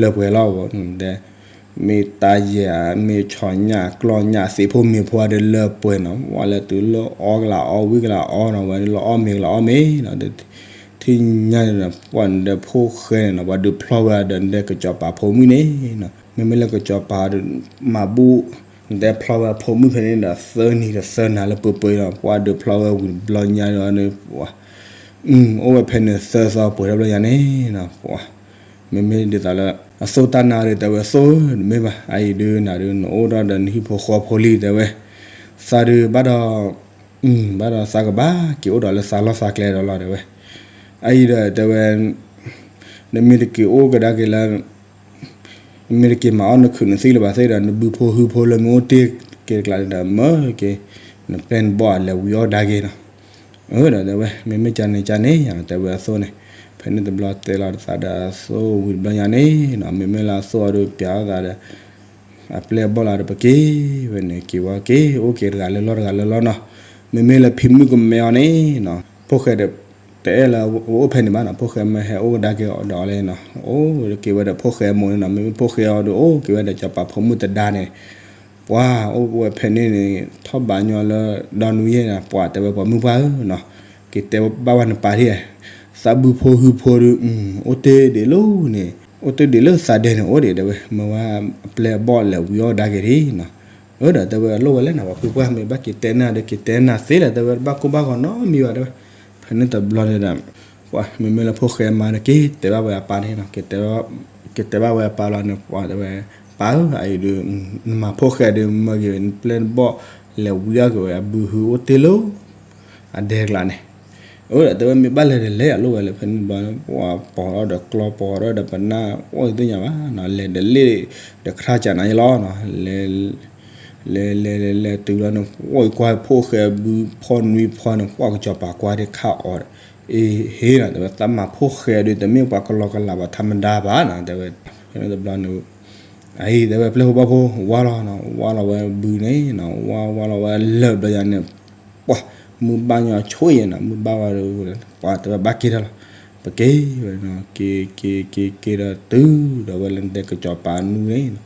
လၢပှဲၤလီၤဝဲ တဲ မ့ၢ်တၢ်ယဲၢ်ဧါ မ့ၢ်ဆီညၣ်ကျီၢ်ညၣ်သ့ၣ်ဖိမ့ၤဖိအါဒုးလၢပှဲၤနီၤ ပှၢ်လၢတုၤလၢအီၣ်ကလးအီၣ်ဝံၣ်ကလးအီနီၤ ဝဲလၢအီၣ်မ့ၤကလးအီၣ်မ့ၤနီၤ ထံၣ်ညါန့ၣ်ဒီး ပှၢ်နဒဲဖိၣ်ဃဲန့ၣ်နီၤ ပှၢ်ဒုးဖျီဝဲဒီးနဒဲကစီၤပၤဖိမုၣ်န့ၣ်နီၤ မ့မ့ၢ်လၢကစီၤပၤဒုး မၤဘူၣ် နဒဲဖျီဝဲဖိမုၣ်ဖဲန့ၣ်ဒီး သၢနံၤဒီးသၢနၤလၢပှဲၤပှဲၤလီၤ ပှၢ်ဒုးဖျီဝဲဝံၤတဘျီညါဒီး ပှၢ် အိၣ်ဝဲဖဲန့ၣ်သၢသီပှဲၤထီၣ်ဘျီညါန့ၣ်နီၤ ပှၢ် မ့မ့ၢ်ဒ်သိးလၢ အသိၣ်တၢ်နါဒုးတဲဝဲသိၣ် တမ့ၢ်ဘၣ် အအံၤဒုးနၤဒုးနအိၣ်ထီၣ်ဒီးနဟံၣ်ဖိဃီဖိလံတဲဝဲ သးဒုးဘၣ်ဒီး ဘၣ်ဒီးသးကဘၣ်က့ၤအိၣ်ဒီးလၢသးလီၢ်သးကျဲဒီးလီၤတဲဝဲ အအံၤဒီးတဲဝဲ နမ့ၢ်တက့ၤအိၣ်ကဒါက့ၤလၢ နမ့ၢ်တက့ၤမၤအီၣ်နခုးနသံၣ်လၢၤဘၣ်သ့ၣ်ဒီး နဘုဖိဟုဖိလၢမ့ၢ်အိၣ်တ့ၢ်က့ၤတကျးန့ၣ်ဒီး မၢက့ၤ နပျဲၢ်နဘီၣ်အလဲၤဝံၤအီၣ်ဒါက့ၤနီၤ ဒီးတဲဝဲ မ့မ့ၢ်ကန့ၣ်ကန့ၣ်ယၤ တဲဝဲအသိၣ်န့ၣ် ဖဲန့ၣ်တဘျီတဲလီၤသးဒီးအသိၣ်ဝံၤတဘျီညါန့ၣ်နီၤ မ့မ့ၢ်လၢအသိၣ်အီၤဒုးပျးထီၣ်သးဒီး အပျဲၢ်အဘီၣ်လၢဒီးပက့ၤဝဲန့ၣ် က့ၤဝဲက့ၤ အိၣ်က့ၤတဂၤလၢလီၢ်တဂၤလၢလီၢ်နီၤ မ့မ့ၢ်လၢဖံမုၣ်ကမဲအီၤန့ၣ်နီၤ ဖိၣ်ဃဲဒီး တအဲၣ်လၢအအိၣ်ဖဲန့ၣ်ဘၣ်နီၤ ဖိၣ်ဃဲမ့ၢ်ဟဲအိၣ်ကဒါက့ၤအီၤဒီးအီၤလၢနီၤ အိၣ်က့ၤဝဲဒီးဖိၣ်ဃဲအမိၢ်န့ၣ်နီၤ မ့မ့ၢ်ဖိၣ်ဃဲအီၤဒုးအိၣ်က့ၤဝဲဒီးစီၤပၤဖိမုၣ်တဒါန့ၣ် ပှၤအိၣ်ဝဲဖဲန့ၣ်န့ၣ် ထီၣ်ဘးညီလၢဒီနွံယဲၢ်န့ၣ် ပှၤတဲဝဲပှၤမုၢ်ပှၢ်ဧၢနီၤ, က့ၤတဲဘၣ်ဝဲနပၢ်ဒ်, သးဘုဖိဟုဖိဒီး အိၣ်တ့ၢ်ဒံးလၢန့ၣ်, အိၣ်တ့ၢ်ဒံးလၢသးဒဲန့ၣ်အိၣ်ဒံး တဲဝဲ မ့ၢ်ဝဲအပျဲၢ်အဘီၣ်လဲၤဝံၤအီၣ်ဒါက့ၤဒံးနီၤ. အၢဒီးတဲဝဲအလိၣ်ဝဲလဲၣ်နီၤ ပှၤဖုပှၢ်မ့ၢ်ဘၣ်က့ၤတဲနၤဒီး က့ၤတဲနၤသ့လၢၤ တဲဝဲ တဘၣ်ကိၢ်ဘၣ်ဂီၤနီတမံၤဘၣ် တဲဝဲ. ဖဲန့ၣ်တဘျီန့ၣ်ဒီး ပှၤမ့မ့ၢ်လၢဖိၣ်ဃဲမါဒီး က့ၤတဲဘၣ်ဝဲအပၢ်န့ၣ်နီၤ, က့ၤတဲဘၣ်ဝဲအပၢ်လီၤန့ၣ် ပှၤတဲဝဲ ပၢ်ဧၢ အအံၤဒုး နမၤဖိၣ်ဃဲဒုး မၢက့ၤနပျဲၢ်နဘီၣ် လဲၤဝံၤအီၣ်က့ၤဝဲအဘုဟုအိၣ်တ့ၢ်လၢ အဒဲကျါန့ၣ်. အၢဒီးတဲဝဲမ့ၢ်ဘၣ်လဲၤဒီးလဲၤအလိၣ်ဝဲလၢ ဖဲန့ၣ်တဘျီန့ၣ် ပှၤပိာ်ထီၣ်ဒီးကျီ ပိာ်ထီၣ်ဒီးပနၢ် အိၣ်သ့ၣ်ညါဘၣ်နီၤ, လဲၤဒီးလ့ၣ်ဒီးခရၣ်ကၢ်နၤယလီၤနီၤ, လဲၤ လဲၤလဲၤလဲၤလဲၤတုၤလီၤန့ၣ် အိၣ်အံၤကွၢ်ဖိၣ်ဃဲဘုဖီနွံဖီန့ၣ် ကွၢ်ကစီၤပၤကွၢ်ဒံးခၣ်အီၤဒီး အ့ဟ့နီၤ တဲဝဲ သးမၤဖိၣ်ဃဲဒုး တမ့ၢ်ပှၤကလီကလးဘၣ်ထါမဒါဘၣ်နီၤ တဲဝဲ. ဖဲန့ၣ်တဘျီန့ၣ် အအံၤတဲဝဲ ပျဲၢ်ဖိဘီၣ်ဖိ ဝါလီၤနီၤ, ဝါလီၤဝဲဘုန့ၣ်နီၤ, ဝါဝါလီၤဝဲလၢာ်ဘျီယၤန့ၣ် ပှၤ မုၢ်ဘၣ်ညီဆိၣ်ယဲနီၤ, မုၢ်ဘၣ်ဝဲဒီး ပှၤတဲဝဲဘၣ်က့ၤထီၣ်လီၤ. ပက့ၤဝဲနီၤ, က့ၤက့ၤက့ၤက့ၤဒီးတုၤဒီးဝဲလၢနတဲကစီၤပၤနွံန့ၣ်နီၤ,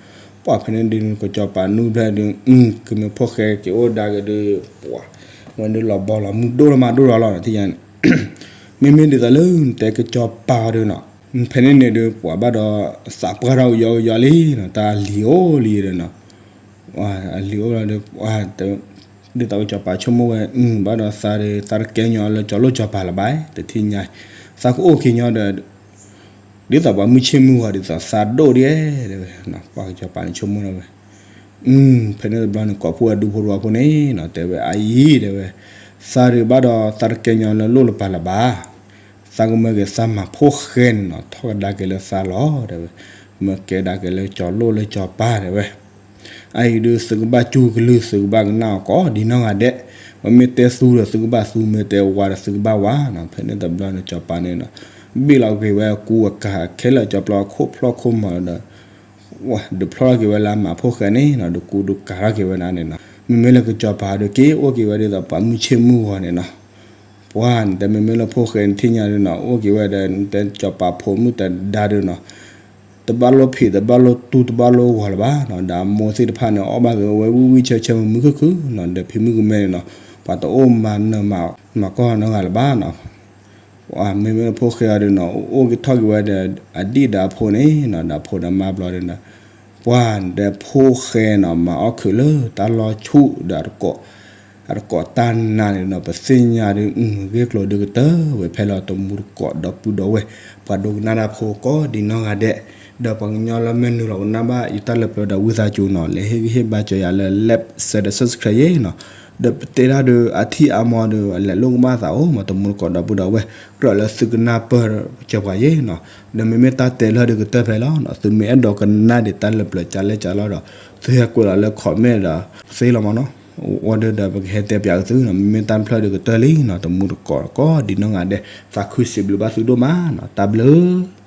ပှၤဖဲန့ၣ်ဒုး ကစီၤပၤနွံဖျဲၣ်ဒုး ကမ့ၢ်ဖိၣ်ဃဲက့ၤအိၣ်ဒါက့ၤဒုး ပှၤ ဝဲဒုးလီၤဘီလီၤမုၢ်ဒိၣ်လီၤမၤဒိၣ်လီၤလီၤနီၤ ထံၣ်ညါန့ၣ် မ့မ့ၢ်ဒ်သိးလၢနတဲကစီၤပၤအီၤဒုးနီၤ, ဖဲန့ၣ်န့ၣ်ဒုး ပှၤဘၣ်ဒီး သးပှၢ်ထီၣ်ကယီကယီလံနီၤ, တၢ်လံၤအိၣ်လံဒီးနီၤ, အလံၤအိၣ်လီၤဒီး ဒ်သိးကစီၤပၤဆိကမိၣ်ဝဲ ဘၣ်ဒီးသးဒီး သးတကဲညီလၢကၠီၤလိၣ်ကၠီၤပၤလၢၤဘၣ် တထံၣ်ညါ, သးကအိၣ်က့ၤညီဒီး ဒ်သိးပှၤမုၢ်ဆ့ၣ်မုၢ်ဂီၤဒ်သိးသးဒိၣ်ဒ် တဲဝဲ, ပှၤကစီၤပၤန့ၣ်ဆိကမိၣ်လီၤဝဲ ဖဲန့ၣ်တဘျီန့ၣ် ကိးဖှိၣ်ဝဲဒူဖိတဝီဖိန့ၣ်နီၤ တဲဝဲ အအံၤ တဲဝဲ သးဒုးဘၣ်ဒီးသးတကဲညီလၢလိၣ်လၢပၤလၢၤဘၣ်, သးကမၢက့ၤသးမၤဖိၣ်ဃဲန့ၣ်နီၤ ထီၣ်ကဒါက့ၤလၢသးလီၤ တဲဝဲ, မၢကဲဒါက့ၤလၢကၠီၤလိၣ်လၢကၠီၤပၤ တဲဝဲ, အအံၤဒုးသုကဘၣ်စူၢ်ကလုၢ် သုကဘၣ်ကနၣ်အီၤကိးဒ်နီၢ်ဂၤဒဲး, ပမ့ၢ်တဲသူဒီးသုကဘၣ်သူ မ့ၢ်တဲဝါဒီးသုကဘၣ်ဝါနီၤ, ဖဲန့ၣ်တဘျီန့ၣ် ကၠီၤပၤန့ၣ်နီၤ ဘ့ၣ်လီၤက့ၤဝဲကူအကၤခဲလၢာ်ကၠီၤပျီအခိၣ်ဖျီၣ်ခိၣ်မီၤဒီး ဒုးဖျီထီၣ်က့ၤဝဲလၢအမၤဖိၣ်ဃဲန့ၣ်နီၤ ဒုးကူဒုးကၤထီၣ်က့ၤဝဲဒၣ်န့ၣ်နီၤ, မ့မ့ၢ်လၢကစီၤပၤဒုးက့ၤအိၣ်က့ၤဝဲဒ်သိးပှၤမုၢ်ဆ့ၣ်မုၢ်ဂီၤန့ၣ်နီၤ, ပှၤနတဲမ့မ့ၢ်လၢဖိၣ်ဃဲနထံၣ်ညါဒုးနီၤ အိၣ်က့ၤဝဲဒီး နတဲကစီၤပၤဖိမုၣ်တဒါဒုးနီၤ, တဘၣ်လိၣ်ဖံး တဘၣ်လိၣ်တူၢ် တဘၣ်လိၣ်ဂီၤလၢၤဘၣ်နီၤ, ဒီးအမိၢ်သ့ၣ်တဖၣ်န့ၣ် အီၣ်ဘၣ်က့ၤဝဲဝံၣ်ဝံၣ်ဆၢဆၢမုာ်မုာ်ခုၣ်ခုၣ်နီၤ, ဒီးဖံးမုၢ်ကမဲန့ၣ်နီၤ ပှၤတအိၣ်မၤနၢၤမၤကီၢ်နီတဂၤလၢၤဘၣ်နီၤ ပှၤမ့မ့ၢ်လၢဖိၣ်ဃဲအီၤဒုးနီၤ အိၣ်က့ၤထီၣ်က့ၤဝဲဒီး အဒံၣ်ဒီးအဖိန့ၣ်နီၤ ဒီးအဖိဒီးမါဘျီဒုးနီၤ, ပှၤနတဲဖိၣ်ဃဲနီၤ မၤအီၣ်ခုးလၢတၢ်လီၢ်ဆူၣ်ဒီး အတကိးတၢ်နါန့ၣ်နီၤ ပသ့ၣ်ညါဒုး ဂ့ၢ်ကျိၤဒုးကတၢၢ်ဝဲဖဲလီၤ တမူတကိးဒီပုၢ်ဒီဝဲၢ် ပှၤဒိကနၣ်တၢ်ဖိကိးဒ်နီၢ်ဂၤဒဲး, ဒီးပှၤကညီလၢမ့ၢ်နုာ်လီၤကနၣ်ဘၣ်ယတၢ်လၢပျၢၤဒီးဝံသးစူၤနီၤ လဲၤဟ့ၣ်ဂံၢ်ဟ့ၣ်ဘါစၢၤယၤလၢ like share ဒီး subscribe ယဲနီၤ, ဒီးပတဲတၢ်ဒုးအထံၣ်အါမီၤဒီး အလဲၤလိာ်ကဘၣ်သးအိၣ်မး တမူတကိးဒီပုၢ်ဒီဝဲၢ် ကြၢးလၢသုကနၢ်ပၢၢ်စၢၤပှၤယဲနီၤ, ဒီးမ့မ့ၢ်တၢ်တဲလၢဒုးကတၢၢ်ဖဲလီၤနီၤ သုမ့ၢ်အဲၣ်ဒိးကနၣ်ဒံးတၢ်လၢပျၢၤကလဲၣ်ကလဲၣ်ဒီး သုဟဲကွဲးလီၤလၢ comment ဒီးသ့လီၤမးနီၤ, အဝဲဒၣ်ဒီးပကဟဲတဲပၠးကသုနီၤ မ့မ့ၢ်တၢ်ဖျၢၣ်ဒုးကတၢၢ်လံနီၤ တမူတကိးကိးဒ်နီၢ်ဂၤဒဲး သးခုစံးဘျုးဘၣ်သုဒိၣ်မးနီၤ တၢ်ဘျုး